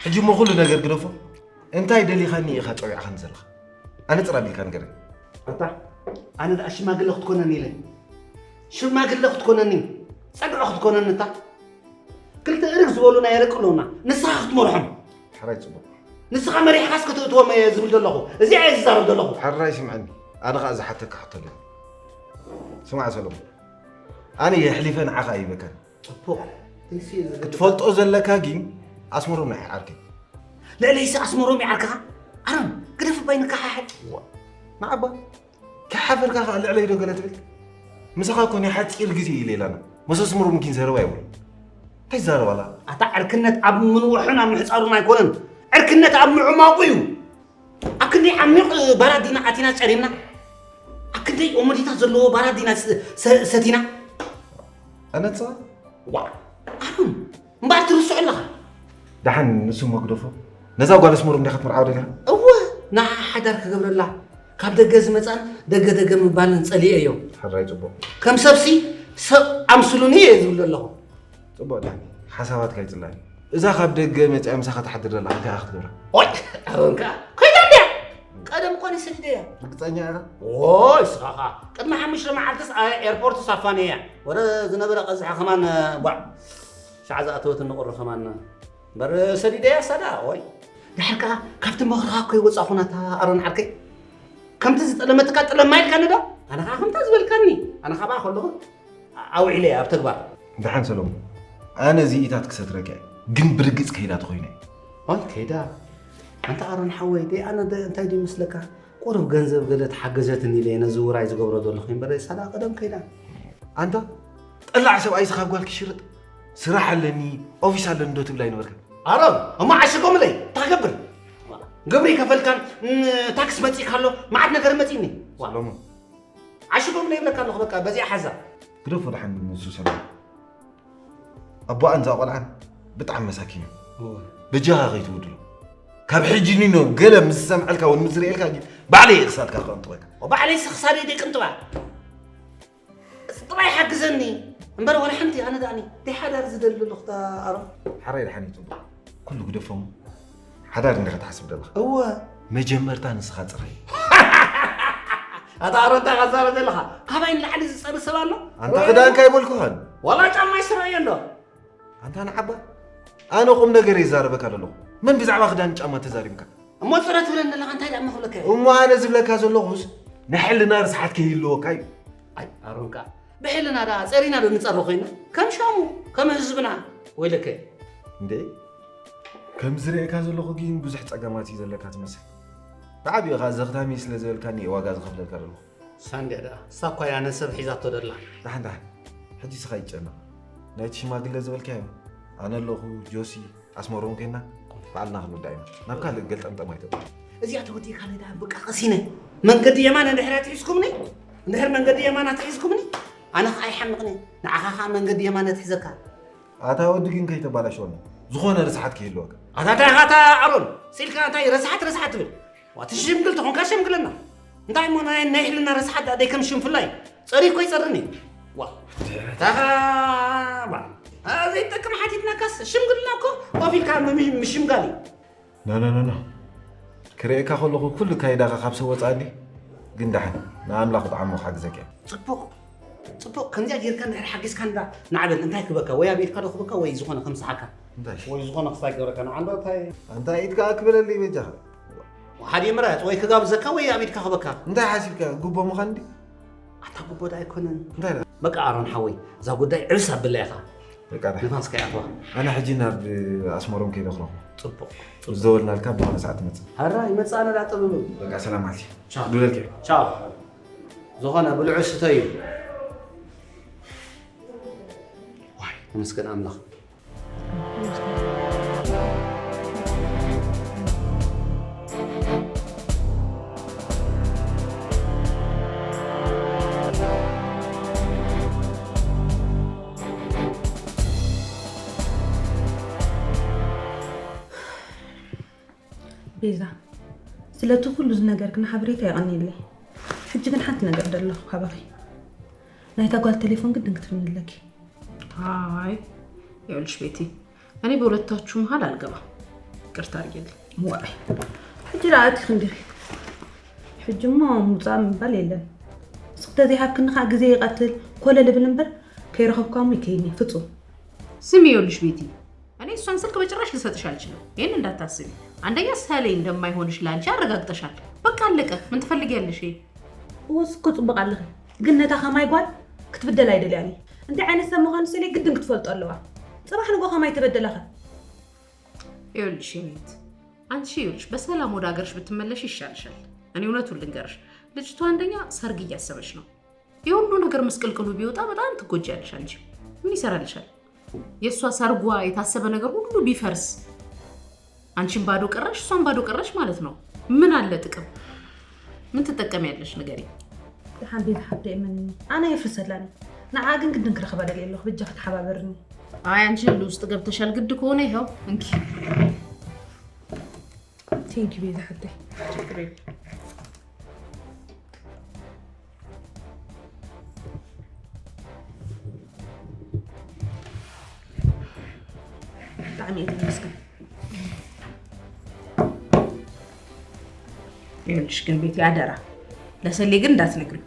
ሕጂ እሞ ኩሉ ነገር ግደፎ። እንታይ ደሊኻኒ ኢኻ ጸዊዕኻኒ ዘለኻ? ኣነ ጽራብ ኢልካ ንገረኒ። ኣታ፣ ኣነ ደኣ ሽማግለ ክትኮነኒ ኢለ። ሽማግለ ክትኮነኒ፣ ጸግዒ ክትኮነኒ እታ። ክልተ እርግ ዝበሉ ናይ ኣረቂ ኣለዉና፣ ንስኻ ክትመርሖም። ሕራይ ጽቡቕ። ንስኻ መሪሕኻስ ከተእትዎም እየ ዝብል ዘለኹ። እዚኣ እየ ዝዛረብ ዘለኹ። ሕራይ ስምዐኒ፣ ኣነ ኸኣ ዝሓተካ ሕቶ ኣለኒ። ስማዕ ሰሎሞን፣ ኣነ የሕሊፈ ንዓኻ ኣይበካን። ጽቡቕ። ክንሲ እዚ ክትፈልጦ ዘለካ ግን ኣስመሮም ናይ ዓርከይ። ልዕለይሲ ኣስመሮም ይዓርክኻ? ኣሮን፣ ግደፍ እባ ይንከሓሓል። ዋ፣ ንዓባ ከይሓፈርካ ከኣ ልዕለይ ዶ ገለ ትብል? ምሳኻ እኮ ናይ ሓጺር ግዜ እዩ ሌላና። መሰ ኣስመሮም ግን ዘረባ የብሉን። እንታይ ይዛረብ ኣላ? ኣታ ዕርክነት ኣብ ምንውሑን ኣብ ምሕጻሩን ኣይኮነን። ዕርክነት ኣብ ምዕማቑ እዩ። ኣብ ክንደይ ዓሚቕ ባራት ዲና ኣቲና ጸሪምና? ኣብ ክንደይ ኦሞዲታት ዘለዎ ባራት ዲና ስ-፣ ሰ-፣ ሰቲና? ኣነጻ? ዋ፣ ኣሮን፣ እምበኣር ትርስዑ ኣለኻ። ደሓን ንሱ እሞ ግደፎ። ነዛ ጓል ኣስመሮም ዲኻ ክትምርዓው ደሊኻ? እወ፣ ንዓ ሓዳር ክገብረላ። ካብ ደገ ዝመጻን ደገ ደገ ምባልን ጸሊኤዮ። ሕራይ ጽቡቕ። ከም ሰብሲ ሰብ ኣምስሉኒ እየ ዝብል ዘለኹ። ጽቡቕ ዳኒ፣ ሓሳባትካ ይጽላኒ። እዛ ካብ ደገ መጺኣ ምሳኻ ትሓድር ዘላ እንታይ ኢኻ ክትገብራ? ኦይ፣ ኣሮን ከኣ ኮይዳ እንድያ። ቀደም እኮ እኔ ሰዲደያ። ርግጸኛ ኢኻ? ኦይ፣ ንስኻ ኸኣ ቅድሚ ሓሙሽተ መዓልትስ ኣ-፣ ኤርፖርትስ ኣፋንየያ። ወረ ዝነበረ ቀዝሒ ከማን፣ ቧዕ፣ ሻዕ ዝኣተወትኒ ቁሪ ከማን። እምበር ሰዲደያ እሳ ደኣ፣ ኦይ። ድሓር ከኣ ካብቲ ምኽርኻ እኮ ይወጻኹ ናታ ኣሮን ዓርከይ። ከምቲ ዝጠለመትካ ጠለማ ኢልካኒ ዶ? ኣነ ኸኣ ከምታ ዝበልካኒ። ኣነ ኻብኣ ከለኹ ኣውዒለያ ኣብ ተግባር። ደሓን ሰሎሞን፣ ኣነ እዚ ኢታት ክሰትረካ እየ፣ ግን ብርግጽ ከይዳ ተኾይነ። ኣይ ከይዳ? ኣንታ ኣሮን ሓወይ፣ ደይ ኣነ ደ-፣ እንታይ ድዩ መስለካ? ቁሩብ ገንዘብ ገለ ተሓገዘትኒ ኢለ እየ ነዚ ውራይ ዝገብሮ ዘለኹ እምበር፣ እሳ ደኣ ቀደም ከይዳ። ኣንታ ጠላዕ ሰብኣይስ ካብ ጓል ክሽርጥ? ስራሕ ኣለኒ፣ ኦፊስ ኣለኒ ዶ ትብል ኣይነበርካን? ኣሮን፣ እሞ ዓሽጎምለይ፣ እንታይ ክገብር? ግብሪ ይከፈልካን፣ ን-፣ ታክስ መጺእካ ኣሎ፣ መዓት ነገር መጺእኒ። ዋ። ሰሎሞን፣ ዓሽጎም ዶ ይብለካ ኣለኹ፣ በቃ በዚኣ ሓዛ። ግደፎ ደሓን ንሱ ሰላም። ኣቦኣን እዛ ቆልዓን ብጣዕሚ መሳኪን እዮም። እወ። በጃኻ ከይትብድሎ። ካብ ሕጂ ኒኖ ገለ ምስ ዝሰምዐልካ እውን ምስ ዝርእየልካ ግን ባዕለይ እየ ክሳድካ ክቕንጥበካ። ባዕለይ ሲ ክሳደይ ደይቅንጥባ። እዚ ጥራይ ሓግዘኒ እምበር ዋላ ሓንቲ ኣነ ደኣኒ ደይ ሓዳር ዝደሊ ኣለኹ ታ ኣሮን። ሓራይ ደሓን እዩ ጽቡቕ። ኩሉ ግደፎም። ሓዳር እንዲኻ ትሓስብ ዘለኻ? እወ። መጀመርታ ንስኻ ጽረይ። ኣታ ኣሮን እንታይ ኻዛረብ ዘለኻ? ካባይ ንላዕሊ ዝጸሪ ሰብ ኣሎ? ኣንታ ወይ ክዳንካ ኣይበልኩኻን። ዋላ ጫማይ ስረዮ እንዶ። ኣንታ ንዓባ፣ ኣነ ቁም ነገር ይዛረበካ ዘለኹ። መን ብዛዕባ ክዳን ጫማ ተዛሪብካ? እሞ ጽረ ትብለኒ ዘለኻ እንታይ ደኣ እሞ ክብለካ እየ? እሞ ኣነ ዝብለካ ዘለኹስ ናይ ሕልና ርስሓት ከይህልወካ እዩ። ኣይ ኣሮን ከኣ ብሕልና ደኣ ጸሪና ዶ ንጸሪ ኮይና? ከም ሻሙ፣ ከም ህዝብና። ወይለከ። እንዴ? ከም ዝርእየካ ዘለኹ ግን ብዙሕ ጸገማት እዩ ዘለካ ትመስል። ብዓቢኡ ኸኣ ዘኽታሚ ስለ ዝበልካኒ እየ ዋጋ ዝኸፍለልካ ዘለኹ። ሳንድያ ደኣ፣ እሳ እኳ እያ ነሰብ ሒዛቶ ደላ። ደሓን፣ ደሓን። ሕጂ ስኻ ይጨነቕ። ናይቲ ሽማግለ ዝበልካዮ፣ ኣነ ኣለኹ፣ ጆሲ፣ ኣስመሮም ኬንና፣ ባዕልና ክንውዳእ ኢና። ናብ ካልእ ገልጠምጠም ኣይተብሎ። እዚኣ ተወዲእካ ለዳ በቃ ቀሲነ። መንገዲ የማን እንድሕር ኣትሒዝኩምኒ፣ እንድሕር መንገዲ የማን ኣትሒዝኩምኒ፣ ኣነ ኸኣ ኣይሓምቕን እየ። ንዓኻ ኸኣ መንገዲ የማን ኣትሒዘካ። ኣታ ወዲ ግን ከይተባላሽወና። ዝኾነ ርስሓት ከይህልወካ። ኣታ እንታይ ኢኻ ኣታ ኣሮን? ስኢልካ እንታይ ረስሓት ረስሓት ትብል? ዋ፣ ትሽምግል ተኾንካ ሸምግለና። እንታይ እሞ ናይ፣ ናይ ሕልና ረስሓት ደኣ ደይ ከም ሽንፍላ እዩ። ጸሪ እኮ ይጸርኒ። ዋ፣ ድሕረታ፣ ዋ። ኣ፣ ዘይጠቅም ሓቲትናካስ ሽምግልና እኮ ኮፍ ኢልካ ምም-፣ ምሽምጋል እዩ። ኖ ኖ ኖ ኖ ክርእየካ ከለኹ ኩሉ ካይዳኻ ካብ ሰብ ወፃእኒ። ግን ደሓን ንኣምላኽ ብጣዕሚ ክሓግዘካ እየ። ፅቡቕ ፅቡቕ። ከምዚኣ ጌርካ እንድሕር ሓጊዝካ እንዳ ናዕበል እንታይ ክበካ? ወይ ኣብ ኢድካ ዶ ክበካ ወይ ዝኾነ ከምስሓካ እንታይ ወይ ዝኾነ ክስታይ ክገብረካ ንዓንዶ እንታይ እንታይ ኢድካ ክበለለይ በጃኻ። ሓደ ምራፅ ወይ ክጋብዘካ ወይ ኣብ ኢድካ ክበካ። እንታይ ሓሲብካ? ጉቦ ምዃን እንዲ ኣታ ጉቦ ዳ ኣይኮነን። እንታይ ዳ በቃ ኣሮን ሓወይ እዛ ጉዳይ ዕብስ ኣብላ ኢኻ። በቃ ዳ ንፋስካ ይኣትዋ። ኣነ ሕጂ ናብ ኣስመሮም ከይደ ክረኽቦ። ፅቡቕ ምስ ደወልናልካ ብዝኾነ ሰዓት ትመፅእ። ሀራ ይመፅእ ኣነ ዳ ጥብብ። በቃ ሰላም ማልቲ። ቻው። ክድውለልካ እየ። ቻው። ዝኾነ ብልዑ ስተዩ። ዋይ ተመስገን ኣምላኽ። ቤዛ፣ ስለቲ ኩሉ ዝነገርክኒ ሓበሬታ የቐንየለይ። ሕጂ ግን ሓንቲ ነገር ደለኹ ካባኺ። ናይታ ጓል ቴሌፎን ግድን ክትፍንለኪ። ኣይ ይኸውልሽ ቤቲ፣ እኔ በሁለታችሁ መሃል አልገባም። ይቅርታ አድርጊልኝ። ዋይ፣ ሕጂ ደኣ ኣቲኺ እንዲኺ። ሕጂ እሞ ምውፃእ ምባል የለን። ስቕ ተዘይሃብክኒ ከዓ ግዜ ይቐትል፣ ኮለል እብል እምበር ከይረኸብኳ እሞ ይከይድኒ፣ ፍፁም። ስሚ ይኸውልሽ ቤቲ፣ እኔ እሷን ስልክ በጭራሽ ልሰጥሽ አልችልም። ይህን እንዳታስቢ። አንደኛ ሰሌ እንደማይሆንሽ ለአንቺ አረጋግጠሻል። በቃ አለቀ። ምን ትፈልጊያለሽ? እወስ እኮ ፅቡቕ ኣለኺ፣ ግን ነታ ከማይ ጓል ክትብደል ኣይደልያን እየ። እንታይ ዓይነት ሰብ ምዃኑ ሰሌ ግድን ክትፈልጦ ኣለዋ። ፅባሕ ንጎ ከማይ ተበደለኸ? ይኸውልሽ የኔት፣ አንቺ ይኸውልሽ በሰላም ወደ ሀገርሽ ብትመለሽ ይሻልሻል። እኔ እውነቱን ልንገርሽ፣ ልጅቷ አንደኛ ሰርግ እያሰበች ነው። የሁሉ ነገር ምስቅልቅሉ ቢወጣ በጣም ትጎጃለሽ። አንቺ ምን ይሰራልሻል? የእሷ ሰርጓ የታሰበ ነገር ሁሉ ቢፈርስ አንቺን ባዶ ቀረሽ፣ እሷን ባዶ ቀረሽ ማለት ነው። ምን አለ ጥቅም? ምን ትጠቀሚያለሽ ንገሪ። ደሓን ቤት ሓፍተ እመንኒ፣ ኣነ የፍርሰላኒ። ንዓ ግን ግድን ክረኽባ ደልየ ኣለኹ፣ በጃኺ ተሓባበርኒ። አይ አንቺ ሁሉ ውስጥ ገብተሻል። ግድ ከሆነ ይኸው እንኪ። ቴንኪ ቤዛ ሓፍተይ። ችግር የለም። ብጣዕሚ እየ ዘመስግን። ይኸውልሽ ግን ቤቲ አደራ ለሰሌ ግን እንዳትነግሪ።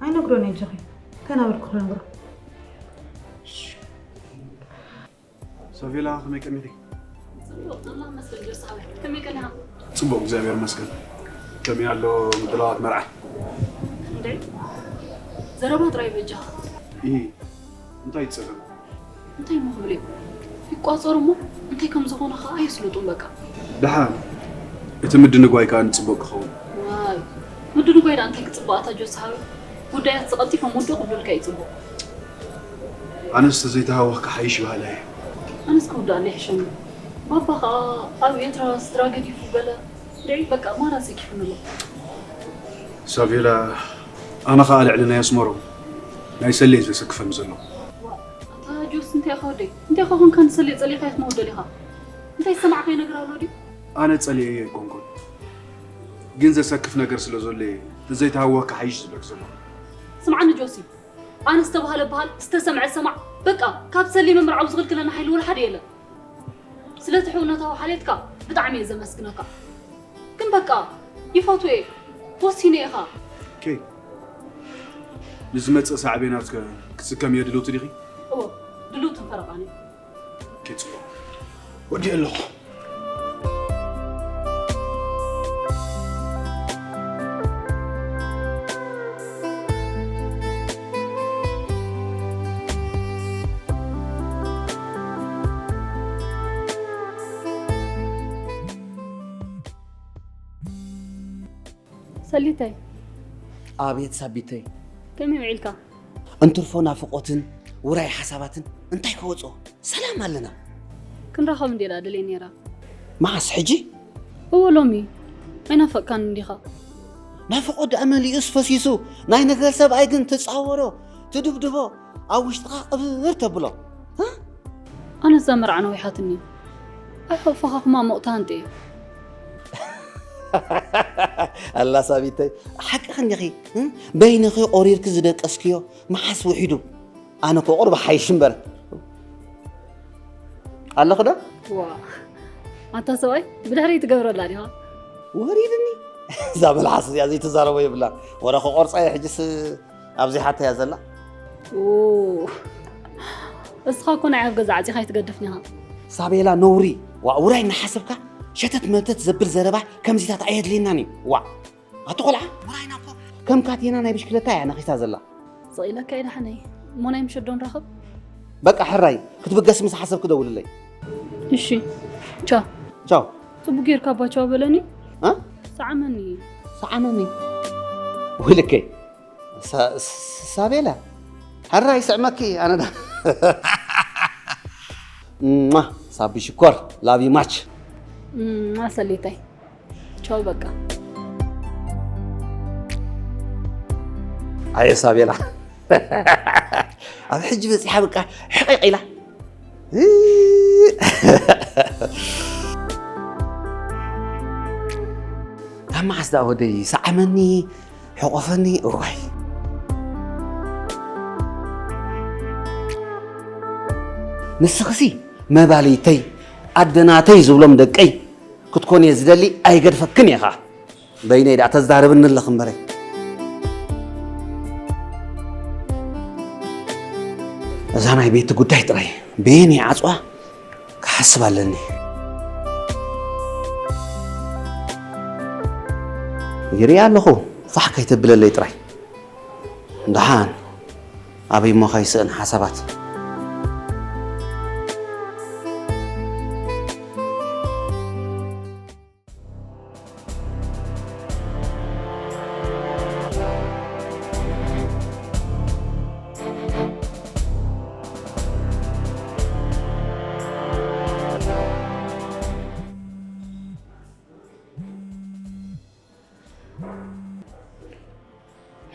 ኣይነግሮን እየ ጆኺ፣ ከናበልኩ ክነግሮ። ሰቬላ ከመይ ቀኒኺ? ጽቡቕ ኣምላኽ መስገን ጆርሳዊ ከመይ ቀኒኻ? ጽቡቕ እግዚኣብሔር ይመስገን። ከመይ ኣሎ ምድላዋት መርዓ? እንዴ ዘረባ ጥራይ በጃኻ። ይሄ እንታይ ይጸገም? እንታይ እሞ ክብል እዩ ይቋጸሩ እሞ እንታይ ከም ዝኾነ ኸዓ ኣየስልጡን በቃ። ደሓን እቲ ምድንጓይ ከኣ ንጽቡቕ ክኸውን። ዋይ ምድንጓይ ደኣ እንታይ ክጽቡቕ ኣታ ጆርሳዊ ጉዳያት ዝቐልጢፎም ውድቕ ክብሉልካ እዩ ጽቡቕ። ኣነስ ተዘይተሃወኽካ ሓይሽ በሃላይ እየ። ኣነስ ክውዳእለይ ይሕሸኒ። ባባ ኸዓ ኣብ ኤርትራ ስድራ ገዲፉ በለ ደዒ በቃ ማራ ሰኪፉኒ ኣሎ። ሳቬላ ኣነ ኸዓ ልዕሊ ናይ ኣስመሮም ናይ ሰሌ እዩ ዘሰክፈኒ ዘሎ። ዋ ኣታ ጆስ እንታይ ኢኻ ወደይ እንታይ ኢኻ ኮንካ ንሰሌ ጸሊእካዮ ክትመውት ደሊኻ? እንታይ ዝሰማዕካዮ ነገር ኣሎ ድዩ? ኣነ ጸሊኤዮ ኣይኮንኩን ግን ዘሰክፍ ነገር ስለ ዘሎ እየ ተዘይተሃወኽካ ሓይሽ ዝብለክ ዘለኹ። ስምዓኒ ጆሲ ኣነ ዝተባህለ በሃል ዝተሰምዐ ሰማዕ በቃ ካብ ሰሌ ምምርዓው ዝኽልክለና ሓይሊ ወላ ሓደ የለን። ስለቲ ሕውነታዊ ሓልየትካ ብጣዕሚ እየ ዘመስግነካ። ግን በቃ ይፈትዎ እየ ወሲነ እየ ኸኣ። ኬይ ንዝመጽእ ሳዕቤናት ከ ክትስከምዮ ድልውቲ ዲኺ? እወ ድልውትን ፈረቓን እየ። ኬይ ጽቡቕ ወዲኤ ኣለኹ። ሰሊተይ ኣብየት ሳቢተይ ከመይ ውዒልካ? እንትርፎ ናፍቖትን ውራይ ሓሳባትን እንታይ ክወፅኦ ሰላም ኣለና ክንራኸብ እንዴ ዳ ደልየ ነይራ መዓስ ሕጂ እወ ሎሚ ኣይናፈቅካን እንዲኻ ናፍቖት ደኣ መሊኡስ ፈሲሱ ናይ ነገር ሰብኣይ ግን ትፃወሮ ትድብድቦ ኣብ ውሽጥኻ ቅብር ተብሎ እ? ኣነስ እዛ መርዓ ነዊሓትኒ ኣይኸፋኻኹማ ሞቕታ እንተ እዩ ኣላ ሳቢተይ ሓቅኺ እንዲኺ እ? በይንኺ ቆሪርኪ ዝደቀስክዮ መዓስ ውሒዱ ኣነ እኮ ቁሩብ ሓይሽ እምበር ኣለኹ ዶ ዋ ኣታ ሰብኣይ ብድሕሪ ትገብረላ ዲኻ? ወሪድኒ። እዛ መልሓስ እዚኣ ዘይትዛረቦ የብላን። ወረ ክቆርጻ እየ ሕጅስ ኣብዚ ሓተያ ዘላ። ኡ፣ እስኻ እኮ ንዓይ ኣብ ገዛ ዓጺኻ ኣይትገድፍን ኢኻ። ሳቤላ ነውሪ። ዋ፣ ውራይ እናሓሰብካ ሸተት መተት ዘብል ዘረባ ከምዚታት ኣየድልየናን እዩ። ዋ፣ ኣቲ ቆልዓ፣ ውራይና እኮ ከም ካቴና ናይ ብሽክለታ እያ ነኺሳ ዘላ። ስቕ ኢለካ ኢለ ሓነይ። እሞ ናይ ምሸት ዶ ንራኸብ? በቃ ሕራይ፣ ክትብገስ ምስ ሓሰብክ ደውልለይ። እሺ፣ ቻው። ቻው። ጽቡቅ ጌርካ ኣባ ቻው በለኒ። እ? ሰዓመኒ። ሰዓመኒ። ውልከይ። ሳ-፣ ሳ-፣ ሳቤላ። ሕራይ ስዕመኪ ኣነ ዳ-፣ እማ፣ ሳቢ ሽኮር፣ love you much። እማ ሰሊተይ። ቻው በቃ። ኣየ ሳቤላ። ኣብ ሕጂ በጺሓ በቃ ሕቕቕ ኢላ። ካብ መዓስ ደኣ ወደይ ሰዓመኒ፣ ሕቆፈኒ፣ እዋይ። ንስኽሲ መባልይተይ፣ ኣደናተይ ዝብሎም ደቀይ ክትኮን እየ ዝደሊ፣ ኣይገድፈክን እየ ኸኣ። በይነይ ደኣ ተዛርብኒ ኣለኽ እምበረይ። እዛ ናይ ቤት ጉዳይ ጥራይ በየን ይዓጽዋ ክሓስብ ኣለኒ። ይሪኣ ኣለኹ፣ ፋሕ ከይተብለለይ ጥራይ። ደሓን፣ ኣበይ እሞ ከይስእን ሓሳባት።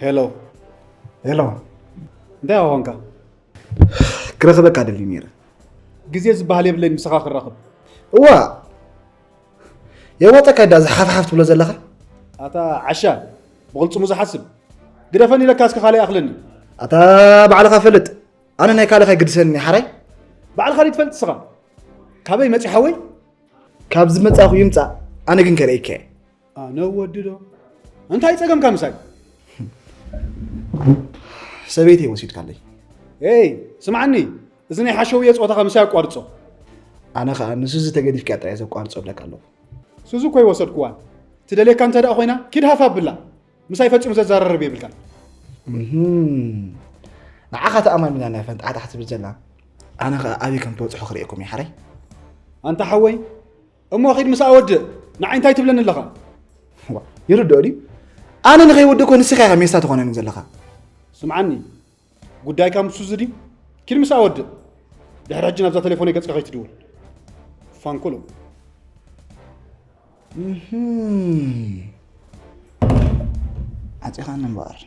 ሄሎ። ሄሎ። እንታይ ኮንካ? ክረኽበካ ደሊ ነይረ። ግዜ ዝበሃል የብለይን ምሳኻ ክራኸብ። እዋ፣ የዋጠካ ዳ ዝሓፍሓፍ ትብሎ ዘለኻ? ኣታ ዓሻ፣ ብቕልጽሙ ዝሓስብ። ግደፈኒ ኢለካ እስከ ካልእ ይኣኽለኒ። ኣታ ባዕልኻ ፈልጥ። ኣነ ናይ ካልእ ከይግድሰኒ ሓራይ። ባዕልኻ ድዩ ትፈልጥ እስኻ? ካበይ መጺእ ሓወይ? ካብ ዝመጻኹ ይምጻእ፣ ኣነ ግን ከርእየካ እየ። ኣነ ወዲ ዶ? እንታይ ጸገምካ ምሳይ? ሰበይተይ ወሲድካለይ። ኤይ፣ ስምዓኒ፣ እዚ ናይ ሓሸውየ ጸወታኻ ምሳይ ኣቋርጾ። ኣነ ኸኣ ንሱዚ ተገዲፍካ ጥራይ ዘቋርጾ እብለካ ኣለኹ። ሱዚ እኮ ይወሰድክዋን። ትደልየካ እንተ ደኣ ኮይና፣ ኪድ ሃፍ ኣብላ። ምሳይ ፈጺሙ ዘዛራርብ የብልካን። እህም። ንዓኻ ተኣማሚና ናይ ፈንጣሕጣሕ ትብል ዘላ። ኣነ ኸኣ ኣበይ ከም ትበጽሑ ክርእየኩም እየ ሓራይ። ኣንታ ሓወይ፣ እሞ ኺድ ምስ ኣወድእ፣ ንዓይ እንታይ ትብለኒ ኣለኻ? ዋ፣ ይርድኦ ድዩ? ኣነ ንኸይወድእ እኮ ንስኻ ኢኻ ሜስታ ትኾነኒ ዘለኻ። ስምዓኒ፣ ጉዳይካ ምስ ሱዚ ድዩ? ኪድ ምስ ኣወድእ። ድሕሪ ሕጂ ናብዛ ቴሌፎነይ ገጽካ ከይትድውል። ፋንኩሉ። እህም። ዓጺኻኒ እምበኣር።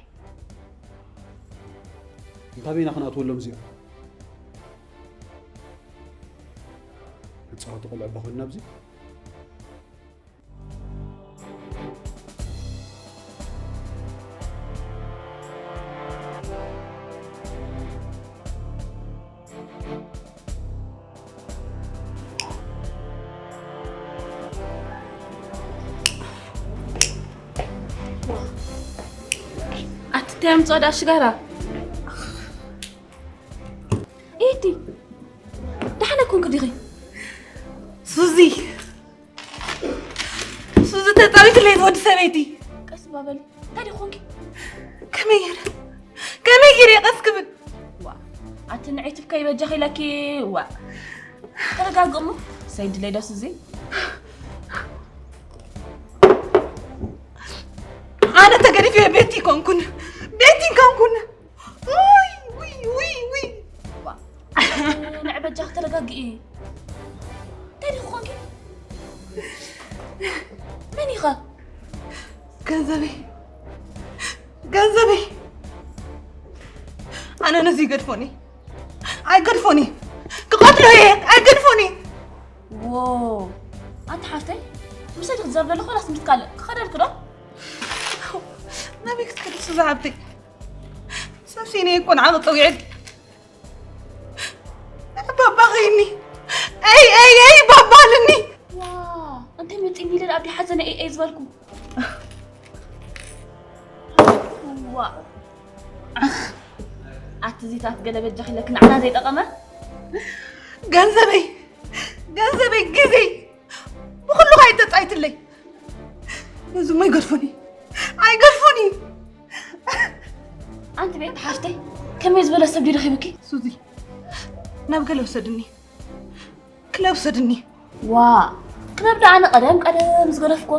እንታበይና ክንኣትወሎም እዚኦም? መጻወቲ ቆልዑ እባ ኮይንና ኣብዚ። ኣቲ እንታይ ኣምጽኦ ደኣ ሽጋራ? ኤዲ፣ ደሓን ኣይኮንክ ዲኺ? ሱዚ፣ ሱዚ ተጻዊትለይ ትወዲ ሰበይቲ። ቀስ እባ በሊ። እንታይ ዲኺ ኮንኪ? ከመይ ገይረ? ከመይ ገይረ ቀስ ክብል? ዋ፣ ኣቲ ንዕይ ትብከይ በጃኺ ኢለኪ። ዋ። ተረጋግእ እሞ። ሰይድ ለይዳ ሱዚ። ኣነ ተገዲፈ ቤቲ ኮንኩን። ቤቲ ኮንኩን። ውይ፣ ውይ፣ ውይ፣ ውይ። ዋ። ንዕ በጃኺ ተረጋግኢ። እንታይ ዲኺ ኮንኪ? መን ኢኻ? ገንዘበይ። ገንዘበይ። ኣነ ነዚ ይገድፎኒ። ኣይገድፎኒ። ክቐትሎ እየ። ኣይገድፎኒ። ዎ። ኣንቲ ሓፍተይ፣ ምሳይ ክትዛረብ ዘለኹ ዋላስ ምስ ካልእ ክኸደልክ ዶ? ናበይ ክትከዲ ሱዚ ሓብተይ? ሰብ ሲነ እኮ ንዓኺ ጸዊዐልኪ። ባባ ኸይኒ። ኣይ፣ ኣይ፣ ኣይ፣ ባባ ኣለኒ። ዋ፣ እየ ዝበልኩ። ዋ ኣቲ ዚታት ገለ በጃኺ ኢለክ ንዓና ዘይጠቐመ። ገንዘበይ፣ ገንዘበይ፣ ግዜ ብኩሉ ከይተጻይትለይ። ነዚ እሞ ኣይገድፎን እዩ፣ ኣይገድፎን እዩ። ኣንቲ ቤት ሓፍተይ ከመይ ዝበለ ሰብ ድዩ ረኺብኪ? ሱዚ፣ ናብ ገለ ውሰድኒ፣ ክለብ ውሰድኒ። ዋ ክለብ ዶ ኣነ ቀደም ቀደም ዝገደፍኮ።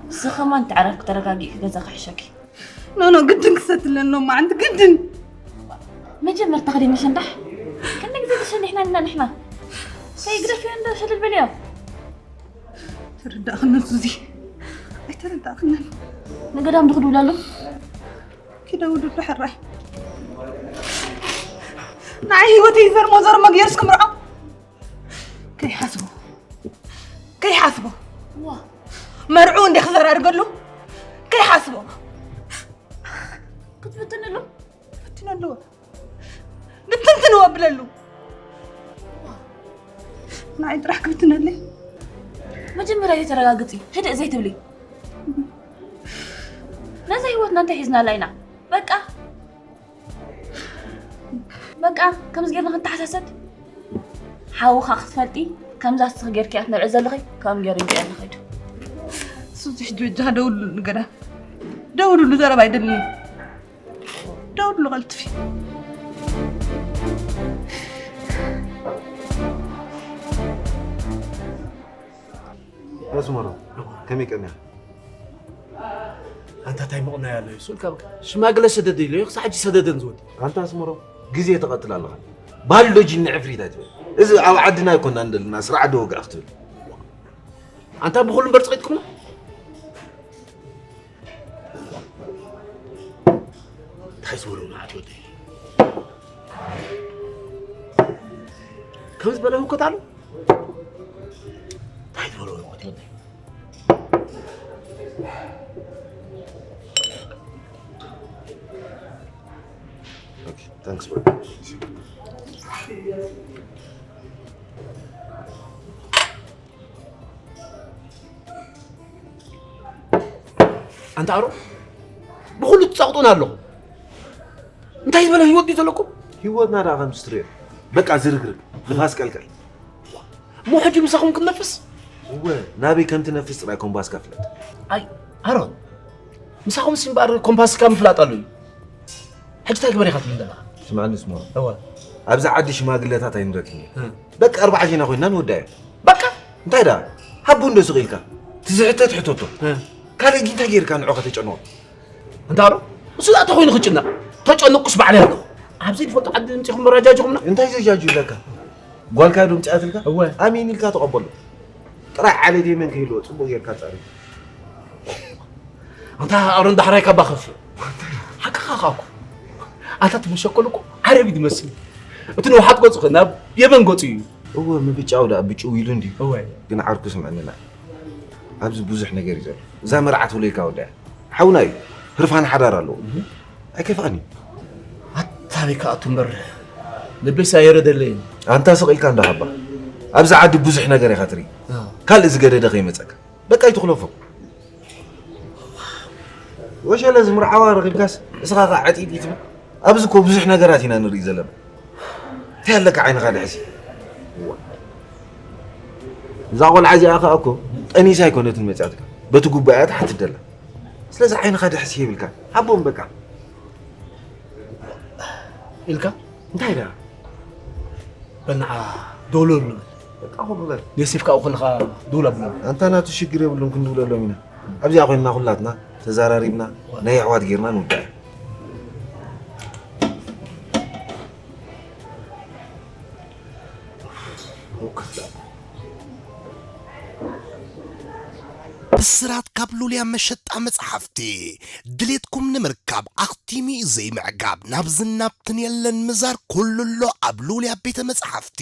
ንስኺ ከማን ትዕረፍኪ ተረጋጊእኪ ገዛ ክሕሸኪ። ኖኖ፣ ግድን ክሰትለኖ ማዓንቲ፣ ግድን። መጀመርታ ክዲ ምሽንዳሕ ክንዲ ግዜ ተሸኒሕና ኢና ንሕና። ከይግደፍዮ እንዶ ሸልል በልዮ። ተረዳእክነን ሱዚ፣ ኣይተረዳእክነን። ንገዳም ድኽድውለሉ። ኪደውልሉ ሕራይ። ንዓይ ህይወተይ ዘርሞ ዘርሞ ገይርስ ክምርዖ። ከይሓስቦ፣ ከይሓስቦ። ዋ መርዑ እንደ ክዘራርገሉ ከይሓስቦ። ክትፍትንሉ። ፈትነሉ። ብትንትንዎ ኣብለሉ። ንዓይ ጥራሕ ክብትነለይ። መጀመርያ ተረጋግፂ፣ ህድእ ዘይትብሊ። ነዛ ህይወትና እንታይ ሒዝናላ ኢና? በቃ በቃ ከምዚ ጌርና ክንተሓሳሰብ። ሓውኻ ክትፈልጢ ከምዛ ንስኺ ጌርክያ ትነብዒ ዘለኺ ከም ገይሩ ይንቀየልና ከይዱ። ሱዚ ሕጂ በጃኻ ደውልሉ ንገዳ። ደውልሉ፣ ዘረባ ኣይደልን። ደውልሉ ቀልጥፊ። ኣስመሮ ከመይ ቀንያ? ኣንታ ታይ ምቕናይ ኣሎ እዩ ስልካ በቃ ሽማግለ ሰደደ ኢሉ ክሳዕ ሕጂ ሰደደን ዝወዲ። ኣንታ ኣስመሮ ግዜ ትቐትል ኣለኻ። ባልዶ ጅኒ ዕፍሪት ኣይትበል። እዚ ኣብ ዓድና ኣይኮናን ዘለና ስርዓት ዶ ወግዕ ክትብል። ኣንታ ብኹሉ እምበር ጸቂጥኩምና። እንታይ ዝበሉ ንዓት ወደይ ከም ዝበለ ህውከት ኣሎ። እንታይ ዝበሉ ንዓት ወደይ Okay, thanks, bro. ኣንታ ኣሮ ብኹሉ ትጸቕጡን ኣለኹም። እንታይ ዝበለ ህይወት ድዩ ዘለኩም? ህይወትና ደኣ ከምዚ ትርእዮ በቃ ዝርግርግ ንፋስ ቀልቀል። እሞ ሕጂ ምሳኹም ክንነፍስ? እወ ናበይ ከም ትነፍስ ጥራይ ኮምፓስካ ፍለጥ። ኣይ ኣሮን ምሳኹም ሲ እምበኣር ኮምፓስካ ምፍላጥ ኣሎ እዩ። ሕጂ እንታይ ግበር ኢኻ ትብል ዘለኻ? ስምዓኒ ስምዖን። እወ። ኣብዚ ዓዲ ሽማግለታት ኣይንረክብን እዩ። በቃ ኣርባዕቴና ኮይንና ንወዳዮ። በቃ እንታይ ደኣ ሃቡ እንዶ ስቕ ኢልካ። ትዝሕተት ሕተቶ። ካልእ ግን እንታይ ጌርካ ንዑ ከተጨንቖ? እንታይ ኣሎ? እሱ ደኣ ተኾይኑ ክጭነቕ። ተጨነቕኩስ ባዕለይ ኣለኹ። ኣብዚ ትፈልጦ ዓዲ ምጺኹም መራጃጅኹምና? እንታይ ዘጃጁ ይብለካ? ጓልካ ዶ ምጽኣትልካ? እወ። ኣሜን ኢልካ ተቐበሎ። ጥራይ ዓሌት የመን ከይህልዎ ጽቡቕ ጌርካ ጻሪ። ኣንታ ኣሮን ዳሕራይ ካባ ከፍ። ሓቅኻ እኮ። ኣታ እቲ መሸኮል እኮ ዓረቢ ትመስል። እቲ ንውሓት ገጹ ኸ ናብ የመን ገጹ እዩ። እወ ምብጫው ደኣ ብጭው ኢሉ እንድዩ። እወ። ግን ዓርኩ ስምዐኒ ንዓይ። ኣብዚ ብዙሕ ነገር እዩ ዘሎ። እዛ መርዓት ውለይካ ወዳያ። ሓውና እዩ። ህርፋን ሓዳር ኣለዎ። ኣይከፍኣን እዩ። ኣታ ኣበይ ክኣቱ እምበር ልበይስ ኣየረደለይን። ኣንታ ስቕ ኢልካ እንዶ ሃባ። ኣብዚ ዓዲ ብዙሕ ነገር ኢኻ ትርኢ። ካልእ ዝገደደ ከይመጸካ። በቃ ኣይትኹለፎ። ወሸለ ዝምርዓዋ ረኺብካስ እስኻ ኸዓ ዕጢጢ ትብል። ኣብዚ እኮ ብዙሕ ነገራት ኢና ንርኢ ዘለና። እንታይ ኣለካ ዓይንኻ ድሕሲ? እዋ። እዛ ቆልዓ እዚኣ ኸኣ እኮ ጠኒሳ ኣይኮነትን መጺኣትካ። በቲ ጉባኤ እያ ትሓትት ዘላ። ስለዚ ዓይንኻ ድሕሲ የብልካ። ሃቦም በቃ። ኢልካ እንታይ ደኣ በል ንዓ ደውለሉ በል በቃ ኹሉ በል ዮሴፍ ካብኡ ከለኻ ደውል ኣብሎም ኣንታ ናቱ ሽግር የብሉን ክንድውለሎም ኢና ኣብዚኣ ኮይንና ኩላትና ተዛራሪብና ናይ ኣሕዋት ጌርና ንውዳእ ብስራት ካብ ሉልያ መሸጣ መጽሓፍቲ ድሌትኩም ንምርካብ ኣኽቲሙ እዩ ዘይምዕጋብ ናብ ዝናብትን የለን ምዛር ኩሉ ኣሎ ኣብ ሉልያ ቤተ መጽሓፍቲ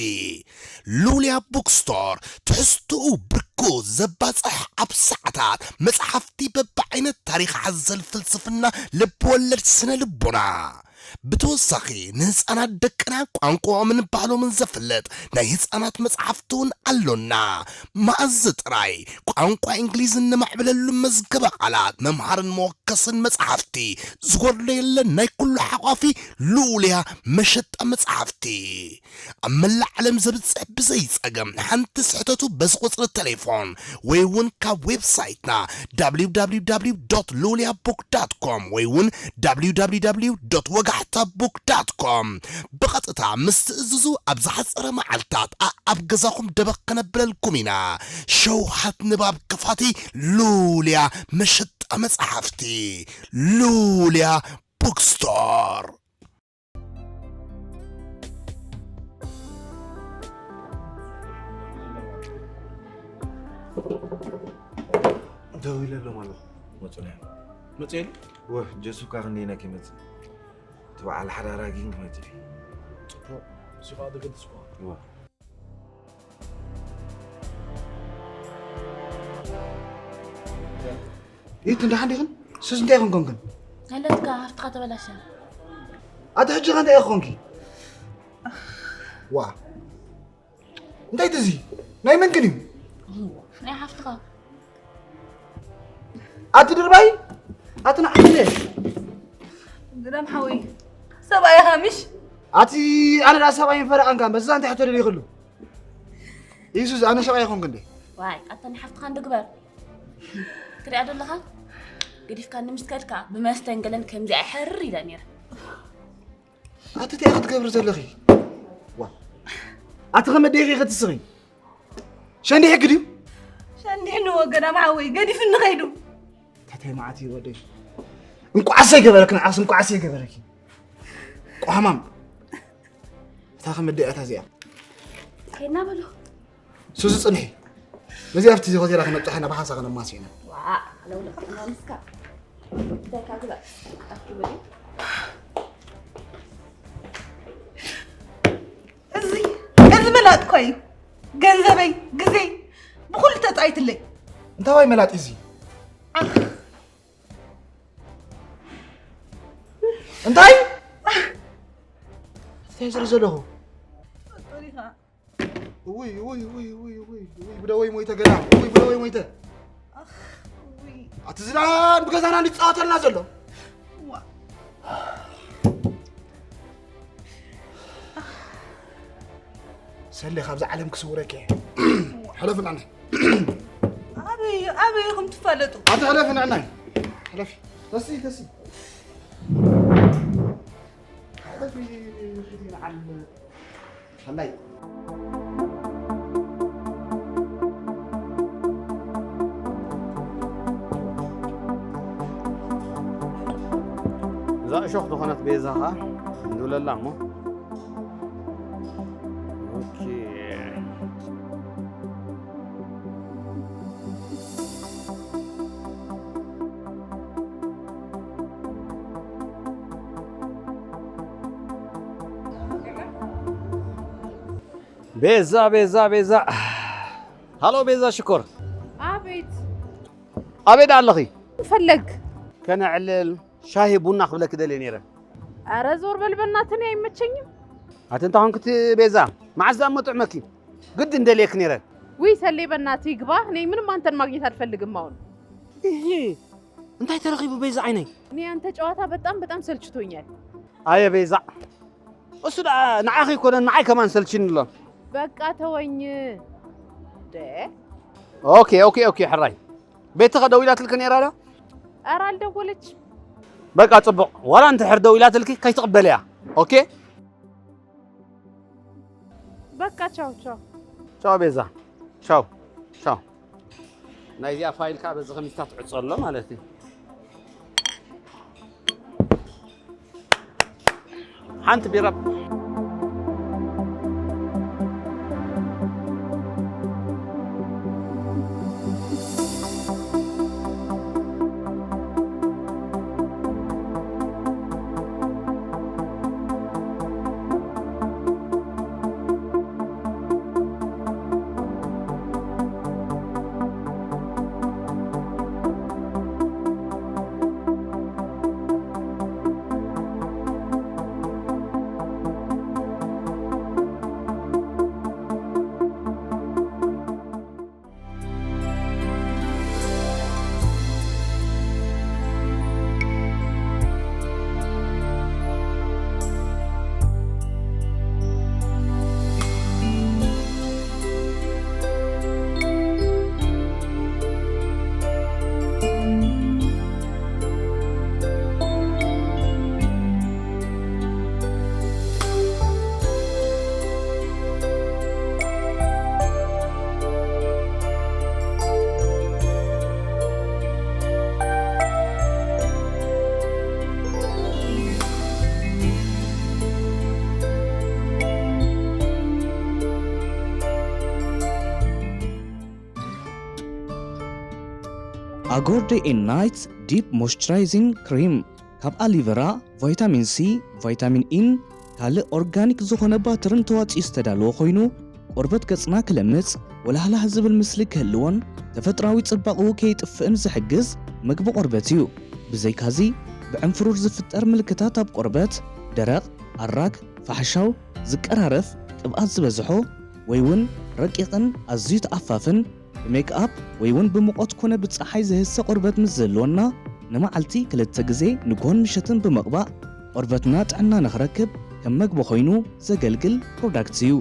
ሉልያ ቡክስቶር ትሕዝትኡ ብርኩ ዘባጽሕ ኣብ ሰዓታት መጽሓፍቲ በብዓይነት ታሪኽ ሓዘል ፍልስፍና ልብወለድ ስነ ልቦና ብተወሳኺ ንህፃናት ደቅና ቋንቋኦምን ባህሎምን ዘፍልጥ ናይ ህፃናት መፅሓፍቲ እውን ኣሎና። መኣዝ ጥራይ ቋንቋ እንግሊዝን ነማዕብለሉ መዝገበ ቃላት፣ መምሃርን መወከስን መጽሓፍቲ፣ ዝጎድሎ የለን። ናይ ኩሉ ሓቋፊ ሉልያ መሸጣ መጽሓፍቲ። ኣብ መላእ ዓለም ዘብጽሕ ብዘይ ጸገም ሓንቲ ስሕተቱ በዚ ቁጽሪ ቴሌፎን ወይ እውን ካብ ዌብሳይትና www.luliabook.com ወይ እውን www.wagaxtabook.com ብቐጥታ ምስ ትእዝዙ ኣብ ዝሓጸረ መዓልታት ኣኣብ ገዛኹም ደበኽ ከነብለልኩም ኢና። ሸውሃት ንባብ ከፋቲ ሉልያ መሸጣ መጽሓፍቲ ሉልያ ቡክስቶር። ደው ኢለ ኣለኹ። መፁ ናይ መፅእ የለ። ወ ጀሱ እኳ ክንደይና ከይመፅእ እቲ በዓል ሓዳራ ግን ክመፅእ እዩ። ፅቡቕ። እሱ ከዓ ዘገድስ እኳ። ወ ይት እንዳ ሓንዲኽን ስስ እንታይ ይኹን ኮንክን? ናይለትካ ሃፍትኻ ተበላሸ። ኣቲ ሕጂ ከ እንታይ ይኾንኪ? ዋ እንታይ ትዚ ናይ መንክን እዩ? ናይ ሓፍትኻ። ኣቲ ድርባይ ኣቲ ንዓለ ግዳም ሓወይ ሰብኣይ ሃሚሽ ኣቲ ኣነ ዳ ሰብኣይ ፈረቃንካ በዛ እንታይ ሕቶ ደሊ ይኽሉ ኢየሱስ ኣነ ሰብኣይ ይኾንክ እንዴ? ዋይ ኣታ ናይ ሓፍትኻ እንዶ ግበር። ትሪኣ ዶ ኣለኻ? ገዲፍካ ንምስከልካ ብመስተን ገለን ከምዚኣ ይሕርር ኢለ ነይረ። ኣቲ እንታይ ክትገብር ዘለኺ? ዋ ኣቲ ከመደይኺ ክትስኺ? ሸንዲሕኪ ድዩ? ሸንዲሕኒ ወገዳም ሓወይ ገዲፍኒ ከይዱ። ታታይ መዓት እዩ ወደይ። እንቋዕ ዘይገበረኪ ንዓስ እንቋዕ ዘይገበረኪ። ቋማም እታ ከመደይ ኣታ እዚኣ ከይድና በሉ። ሱዚ ጽንሒ። ነዚኣ ኣብቲ ሆቴል ከነብጽሓ ኢና ብሓንሳእ ከነማስየና። ዋእ ለውለቕ ንስካ እንታይ ካብ ግበር ኣኪ በሉ። እዚ እዚ መላጥ እኳ እዩ። ገንዘበይ ግዜይ ብኹሉ ተጻይትለይ። እንታይ ዋይ መላጥ እዚ? እንታይ እንታይ ዝርኢ ዘለኹ? ውይ ውይ ውይ ውይ ውይ ውይ ብደወይ ሞይተ ገና ውይ ብደወይ ሞይተ። ኣቲ ዝናን ብገዛና እንዲፃወተልና ዘሎ። ሰሌ ካብዛ ዓለም ክስውረኪ እየ። ሕለፊ ንዕናይ። ኣበይ ኣበይ ኢኹም ትፋለጡ? ኣቲ ሕለፊ ንዕናይ። ሕለፊ ተሲ ተሲ ሕለፊ ንዓል ሰናይ። እዛ እሾኽ ዝኾነት ቤዛ ኸዓ እንድውለላ እሞ ኦኬ። ቤዛ ቤዛ ቤዛ ሃሎ ቤዛ ሽኮር ኣቤት ኣበይ ደኣ ኣለኺ? ፈለግ ከነዕልል ሻሂ ቡና ክብለኪ ደልየ ነይረ። ኧረ ዞር በል በናትህ እኔ አይመቸኝም። ኣቲ እንታይ ኾንክቲ ቤዛ መዓዝ ደኣ እሞ ጥዕመኪ ግድን ደልየኪ ነይረ። ውይ ሰሌ በናትህ ይግባ እኔ ምንም አንተን ማግኘት አልፈልግም አሁን። እሂ እንታይ ተረኺቡ ቤዛ ዓይነይ? እኔ ያንተ ጨዋታ በጣም በጣም ሰልችቶኛል። ኣየ ቤዛ እሱ ደኣ ንዓኺ ኣይኮነን ንዓይ ከማን ሰልችኒ ኣሎ። በቃ ተወኝ። ደ ኦኬ ኦኬ ኦኬ ሕራይ ቤትኸ ደዊላትልኪ ነይራ ዶ? ኧረ አልደወለችም። በቃ ጽቡቕ ዋላ እንድሕር ደዊላትልኪ ከይትቕበልያ። ኦኬ በቃ ቻው ቻው። ቻው ቤዛ ቻው ቻው። ናይዚኣ ፋይል ከዓ በዚ ከሚስካ ትዕጾ ኣሎ ማለት እዩ። ሓንቲ ቢራ ኣጎር ደይ ኤን ናይት ዲፕ ሞይስቸራይዚንግ ክሪም ካብ ኣሊቨራ፣ ቫይታሚን ሲ፣ ቫይታሚን ኢን ካልእ ኦርጋኒክ ዝኾነ ባተርን ተዋፂኡ ዝተዳለወ ኮይኑ፣ ቆርበት ገፅና ክለምፅ፣ ወላህላህ ዝብል ምስሊ ክህልዎን ተፈጥራዊ ፅባቕኡ ከይጥፍእን ዝሕግዝ ምግቢ ቆርበት እዩ። ብዘይካዚ፣ ብዕንፍሩር ዝፍጠር ምልክታት ኣብ ቆርበት፣ ደረቕ፣ ኣራግ፣ ፋሕሻው፣ ዝቀራረፍ፣ ቅብኣት ዝበዝሖ፣ ወይ እውን ረቂቕን ኣዝዩ ተኣፋፍን፣ ብሜክኣፕ ወይ እውን ብሙቐት ኮነ ብጸሓይ ዝህሰ ቆርበት ምስ ዝህልወና፣ ንመዓልቲ ክልተ ግዜ ንግሆን ምሸትን ብምቕባእ፣ ቆርበትና ጥዕና ንኽረክብ ከም መግቢ ኮይኑ ዘገልግል ፕሮዳክት እዩ።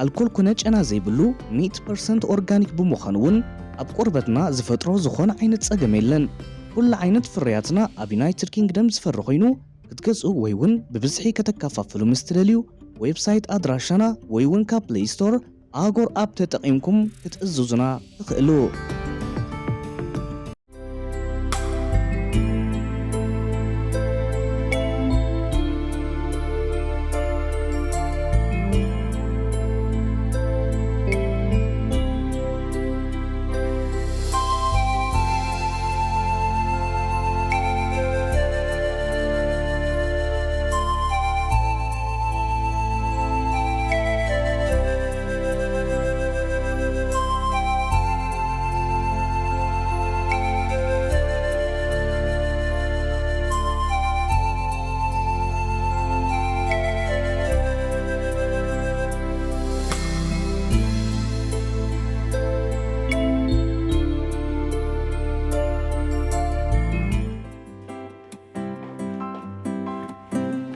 ኣልኮል ኮነ ጨና ዘይብሉ ሚእቲ ፐርሰንት ኦርጋኒክ ብምዃኑ እውን ኣብ ቆርበትና ዝፈጥሮ ዝኾነ ዓይነት ጸገም የለን። ኩሉ ዓይነት ፍርያትና ኣብ ዩናይትድ ኪንግደም ዝፈሪ ኮይኑ ክትገዝኡ ወይ እውን ብብዝሒ ከተከፋፍሉ ምስ ትደልዩ ዌብሳይት ኣድራሻና ወይ እውን ካብ ፕሌይ ስቶር ኣጎር ኣፕ ተጠቒምኩም ክትእዝዙና ትኽእሉ።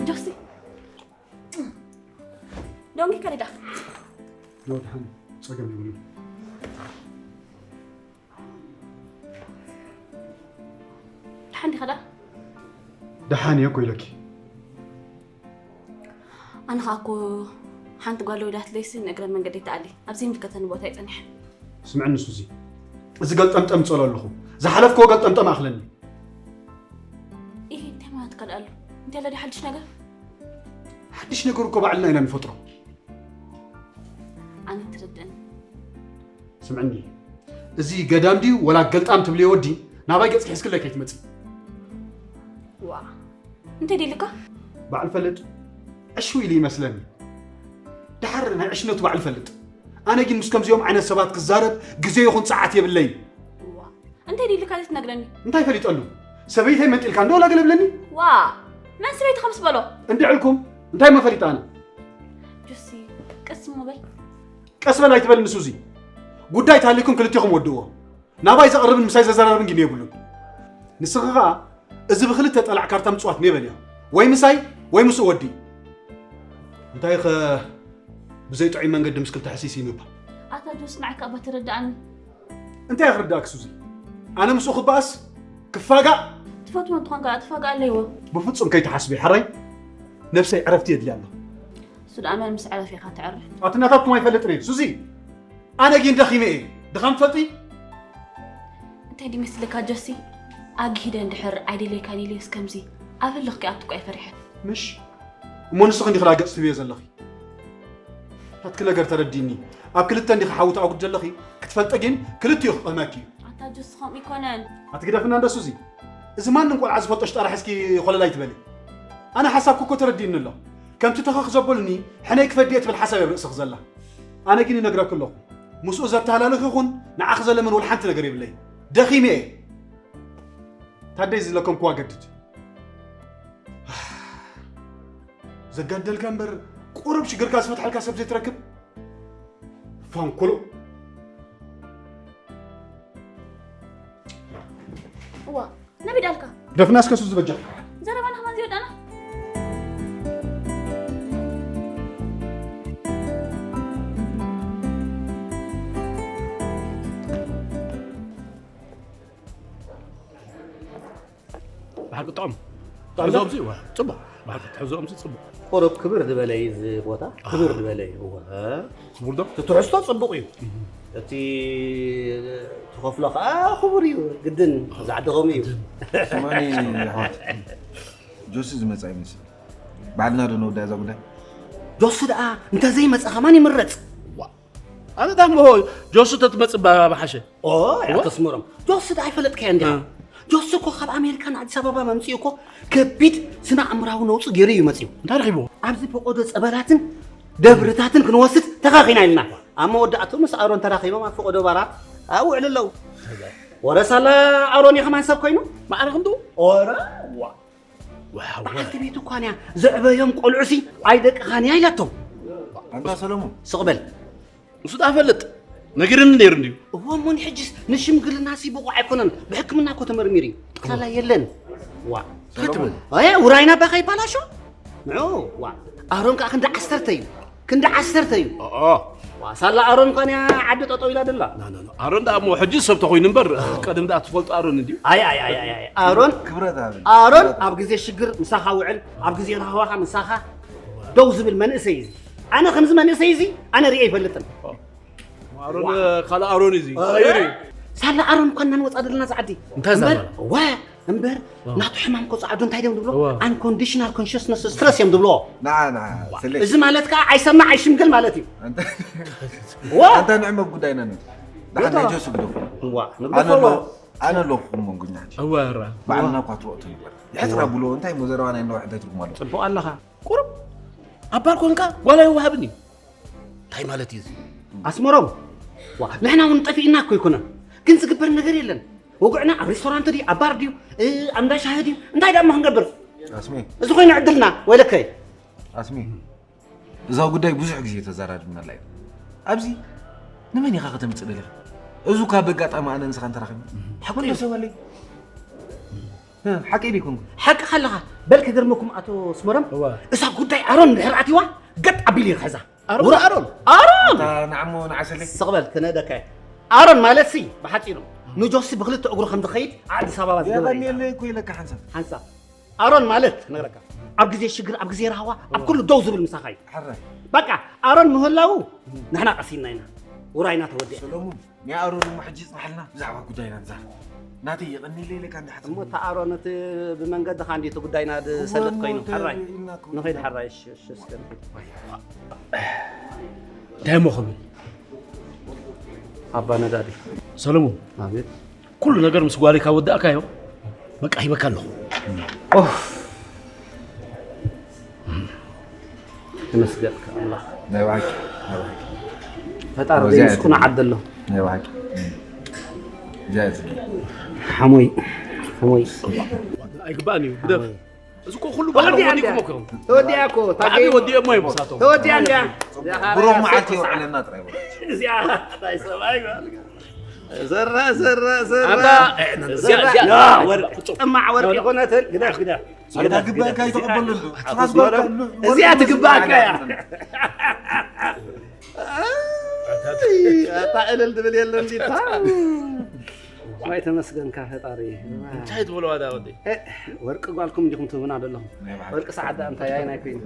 ጆሲ፣ ዶንጊ ከሪዳ። ዶ፣ ደሓን፣ ጸገም የብሉን። ደሓን ዲኻ ዳ? ደሓን እየ እኮ ኢለኪ። ኣነ ኸኣ እኮ ሓንቲ ጓል ወዳትለይሲ ንእግረ መንገደይ ትኣሊ። ኣብ ዘይምልከተኒ ቦታ እየ ጸኒሐ። ስምዕኒ ሱዚ፣ እዚ ገልጠምጠም ይጸሎ ኣለኹ። ዝሓለፍክዎ ገልጠምጠም ኣኽለኒ። ኢሂ፣ እንታይ ማለትካ ደኣ ኣሎ? እንታይ ኣሎ ድዩ ሓድሽ ነገር? ሓድሽ ነገር እኮ ባዕልና ኢና ንፈጥሮ። ኣነ ትርድእኒ። ስምዕኒ፣ እዚ ገዳም ድዩ ወላ ገልጣም ትብልዮ ወዲ ናባይ ገጽ ሒዝክለይ ከይትመጺ። ዋ፣ እንታይ ደልካ? ባዕል ፈልጥ ዕሽው ኢሉ ይመስለኒ። ድሓር ናይ ዕሽነቱ ባዕል ፈልጥ። ኣነ ግን ምስ ከምዚኦም ዓይነት ሰባት ክዛረብ ግዜ ይኹን ጸዓት የብለይን። ዋ፣ እንታይ ደልካ ዘይትነግረኒ? እንታይ ፈሊጠሉ? ሰበይተይ መንጢልካ እንዶ ወላ ገለ ብለኒ? ዋ፣ መን ሰበይትኻ ምስ በሎ? እንድዕልኩም፣ እንታይ መፈሊጣ ኣነ? ጆሲ፣ ቀስ እሞ በል። ቀስ በል ኣይትበልኒ ሱዚ። ጉዳይ ተሃልዩኩም ክልቴኹም ወድእዎ። ናባይ ዘቕርብን ምሳይ ዘዘራርብን ግን የብሉን። ንስኺ ኸኣ እዚ ብኽልተ ጠላዕ ካርታ ምጽዋት ኔበል እያ። ወይ ምሳይ ወይ ምስኡ ወዲ። እንታይኸ ብዘይ ጥዑይ መንገዲ ምስ ክልተ ሕሲሲ ምባል? ኣታ ጆስ ንዓካ እባ ተረድኣኒ። እንታይ ክርዳእኪ ሱዚ? ኣነ ምስኡ ክበኣስ ክፋጋእ? ትፈትዎ እንተኾንካ ተፋጋእ ኣለይዎ። ብፍጹም ከይትሓስቢ ሓራይ። ነብሰይ ዕረፍቲ የድልያ ኣሎ። እሱ ደኣ መን ምስ ዕረፍ ኢኻ ትዕረፍ? ኣቲ ናታትኩም ኣይፈልጥን እየ ሱዚ። ኣነ ግን ደኺመ እየ። ድኻም ትፈልጢ? እንታይ ድዩ መስለካ ጆሲ? ኣግሂደ እንድሕር ኣይደለይካን ኢለዮስ ከምዚ ኣብ ህልኽ ክኣቱ እኮ እየ ፈሪሐ። ምሽ? እሞ ንስኺ እንዲኺ ዳ ገጽ ትብዮ ዘለኺ? ናትኪ ነገር ተረዲኒ። ኣብ ክልተ እንዲኺ ሓዊ ተኣጉዲ ዘለኺ ክትፈልጢ ግን ክልቲኡ ክቕህመኪ እዩ። ኣታ ጆሲ ከምኡ ኣይኮነን። ኣቲ ግደፍና እንደ ሱዚ። እዚ ማንም ቆልዓ ዝፈልጦ ሽጣራ ሒዝኪ ኮለል ኣይትበሊ። ኣነ ሓሳብኪ እኮ ተረዲእኒ ኣሎ። ከምቲ ተኸኽ ዘበሉኒ ሕነይ ክፈዲ እየ ትብል ሓሳብ እየ ኣብ ርእስኺ ዘላ። ኣነ ግን ይነግረኪ ኣለኹ። ምስኡ ዘተሃላልኽ ይኹን ንዓኺ ዘለምን ወላ ሓንቲ ነገር የብለይን። ደኺመ እየ። ታደይ ዝለከምክዋ ገድድ። ዘጋደልካ እምበር ቁሩብ ሽግርካ ዝፈትሐልካ ሰብ ዘይትረክብ? ፋንኮሎ። እዋ፣ ነቢድ ኣልካ። ደፍና እስከ ሱዚ በጃ። ዘረባና ከማን ዝወዳና። ብሓቂ ጥዑም። ጥዑም ትሕዝኦም ዶ? ሲ፣ እወ፣ ጽቡቕ። ብሓቂ ትሕዝኦም ሲ ጽቡቕ። ቁሩብ ክብር ዝበለ እዩ እዚ ቦታ። ኣህ። ክብር ዝበለ እዩ፣ እወ። እ? ክቡር ዶ? እቲ ትሕዝቶ ጽቡቕ እዩ። እህ። እቲ ትኸፍሎ ኸኣ ክቡር እዩ። ግድን፣ እዚ ዓዲ ከምኡ እዩ። ግድን። ስማኒ፣ ኣሕዋት፣ ጆሲ ዝመጽኣ ይመስል። ባዕልና ዶ ንወዳእ እዛ ጉዳይ? ጆሲ ደኣ እንተዘይመጸ ከማን ይምረጽ። ዋ። ኣነ ዳሞ ጆሱ ተትመጽእ ምሓሸ። ኦ፣ ኣቶ ኣስመሮም፣ ጆሱ ዶ ኣይፈለጥካዮ እንዲኻ? እ። ጆሱ እኮ ካብ ኣሜሪካ ንኣዲስ ኣበባ መምጺኡ እኮ ከቢድ ስነ ኣእምራዊ ነውጺ ገይሩ እዩ መጺኡ። እንታይ ረኺብዎ? ኣብዚ ፈቆዶ ጸበላትን ደብርታትን ክንወስድ ተኻኺና ኢልና። ኣብ መወዳእቱ ምስ ኣሮን ተራኺቦም ኣብ ፈቆዶ ባራት ኣብኡ ውዕሉ ኣለዉ። ወረ ሳላ ኣሮን እዩ ከማን ሰብ ኮይኑ? ማዕረ ክንድኡ? ኦረ፣ ዋ። ዋው። በዓልቲ ቤቱ እኳ ንያ ዘዕበዮም ቆልዑሲ ኣይደቅኻን እያ ኢላቶም። ኣንታ ሰለሙን። ስቕ በል። ንሱ ዳ ፈልጥ። ነጊርኒ ነይሩ እንድዩ። እዎ፣ እሞ ንሕጅስ ንሽምግልናሲ ብቑዕ ኣይኮነን። ብሕክምና እኮ ተመርሚሩ እዩ። ጠቕላላ የለን። ዋ። እንታይ ትብል? ኣየ፣ ውራይና ባኻ ይባላሾ? ንዑ፣ ዋ። ኣሮን ከዓ ክንዲ ዓሰርተ እዩ። ክንዲ ዓሰርተ እዩ። ኦኦ። ዋ፣ ሳላ ኣሮን እኳ ንያ ዓዲ ጠጠው ኢላ ደላ። ና፣ ና፣ ና። ኣሮን ደኣ እሞ ሕጂ ሰብ ተኾይኑ እምበር፣ ቀደም ደኣ ትፈልጦ ኣሮን እንድዩ። ኣይ፣ ኣይ፣ ኣይ፣ ኣይ፣ ኣይ። ኣሮን፣ ክብረት ኣብ ኣሮን ክብረት። ኣብ ግዜ ሽግር ምሳኻ ውዕል፣ ኣብ ግዜ ራህዋኻ ምሳኻ ደው ዝብል መንእሰይ እዩ። ኣነ ከምዚ መንእሰይ እዚ ኣነ ርእየ ኣይፈልጥን። ኣሮን፣ ዋ። ካልእ ኣሮን እዩ እዚ። ኣረ፣ ቀይሩ እዩ። ሳላ ኣሮን እኳ እናንወፃ ዘለና ዝዓዲ። እንታይ እዛ እምበር፣ በላ? ዋ፣ እምበር፣ ዋ። ናቱ ሕማም እኮ ፃዕዱ እንታይ ድዮም ዝብሎ? ዋ። Unconditional consciousness stress እዮም ዝብሎ። ንዓ፣ ንዓ፣ ዋ። ስለ እዚ ማለት ከዓ ኣይሰማዕ ኣይሽምግል ማለት እዩ። ኣንታ፣ ዋ። ኣንታ ንዕመብ ጉዳይና ንግደፎ። ደሓን ቦታ። ናይ ጆሱ ግደፎ። ዋ፣ ኣነ ንግደፎ ኣለኹ፣ ዋ። ኣነ ኣለኹ መንጎኛ ሕጂ። እወ፣ ራ። ባዕልና እኳ ትወቕቱ ይበል። የሕፅር ኣብሎ፣ እንታይ እሞ ዘረባ ናይ ነዋሕ እንታይ ትርጉም ኣለዎ? ፅቡቕ ኣለኻ። ቁሩብ ኣባል ኮንካ ጓል ኣይወሃብን እዩ። እንታይ ማለት እዩ እዚ? ኣስመሮም፣ ዋ፣ ንሕና እውን ጠፊእና እኮ ኣይኮነን። ግን ዝግበር ነገር የለን። ወግዕና ኣብ ሬስቶራንት ድዩ፣ ኣብ ባር ድዩ፣ እ፣ ኣብ እንዳ ሻሂ ድዩ፣ እንታይ ደኣ እሞ ክንገብር? ኣስሜ። እዚ ኮይኑ ዕድልና፣ ወይለከይ። ኣስሜ፣ እዛ ጉዳይ ብዙሕ ግዜ ተዘራሪብናላ ኢና። ኣብዚ ንመን ኢኻ ከተምጽእ ደሊኻ? እዚ እኳ በጋጣሚ ኣነ ንስኻ እንተራኺብና። ሓቂ ሓቂ እዩ። ሰበለይ። እ፣ ሓቂ ዲኩም? ሓቂ ካለኻ፣ በል ክገርመኩም ኣቶ ኣስመሮም፣ እዋ። እዛ ጉዳይ ኣሮን እንድሕር ኣትይዋ፣ ገጥ ኣቢሉ ይኽሕዛ። ኣሮን፣ ውራ-፣ ኣሮን። ኣሮን! እታ ንዓሞ ንዓሰለይ። ስቕ በል፣ ክነደካ እየ። ኣሮን ማለት ሲ፣ ብሓጺሩ፣ ንጆሲ ብኽልተ እግሩ ከም ዝኸይድ ኣዲስ ኣበባ ዝገበረ እዩ። የቐንየለይ እኮ ኢለካ ሓንሳብ። ሓንሳብ። ኣሮን ማለት፣ ክነግረካ፣ ኣብ ግዜ ሽግር፣ ኣብ ግዜ ራህዋ፣ ኣብ ኩሉ ደው ዝብል ምሳኻ እዩ። ሕራይ። በቃ፣ ኣሮን ምህላዉ፣ ንሕና ቀሲንና ኢና። ውራይና ተወዲኣ። ሰሎሙን፣ ናይ ኣሮን እሞ ሕጂ ይጽናሕልና፣ ብዛዕባ ጉዳይና ንዛረብ። ናተይ የቐንየለይ ኢለካ እንዳ ሓትት። እሞ፣ እታ ኣሮን፣ እቲ ብመንገድኻ እንድዩ እቲ ጉዳይና ዝሰልጥ እሞ፣ ኮይኑ። እሞ፣ ሕራይ። ኢልና እኮ ንኸይድ፣ ኢልና። ሕራይ፣ እሺ፣ እሺ፣ እስከ ንኸይድ። እንታይ እሞ ክብል? ኣባ ነዳዲ። ሰሎሙን። ኣቤት። ኩሉ ነገር ምስ ጓለይ ካብ ወዳእካዮ፣ በቃ ሂበካ ኣለኹ። ኦፍ። ተመስገን ኣምላኽ። ናይ ብሓቂ፣ ናይ ብሓቂ። ፈጣሪ እዚኣ ዘይምስኩን እያ። ዓዲ ኣሎ። ናይ ብሓቂ። እዚኣ እያ ትብል። ሓሞይ፣ ሓሞይ። ኣይግባእን እዩ፣ ግደፍ። ሓሞይ። እዚ እኮ ኩሉ ተወዲኣ ባዕሎም እንድያ። ወዲእኩም እኮ እዮም። ተወዲኣ እኮ፣ ብጣዕሚ ታገይ። ወዲኦሞ እዮም ንሳቶም። ተወዲኣ እንድያ። ብሩኽ መዓልቲ የውዕለና ጥራይ በሉ። እዚኣ ናይ ሰብኣይ ጓል። ዘራ፣ ዘራ፣ ዘራ። ኣታ፣ ዘራ። እዚኣ፣ እዚኣ፣ ያ፣ ወርቂ፣ ፍጹም። ጥማዕ ወርቂ ኮነትን፣ ግደፍ፣ ግደፍ። ኣታ ግደፍ፣ ግባእካ ግደፍ። ኣይተቐበለሉ። እዚኣ፣ ኣታ፣ እዚኣ ትግባእካ እያ። ኣታ፣ እልል ትብል የለ እንዲታ። ዋይ፣ ተመስገንካ ፈጣሪ። እንታይ ትብልዋ ዳ ወዲ? እ፣ ወርቂ ጓልኩም እንዲኹም ትህቡና ዘለኹም። ናይ ብሓቂ። ወርቂ ሰዓት ዳ እንታይ ኣይ ናይ ኮይኑ።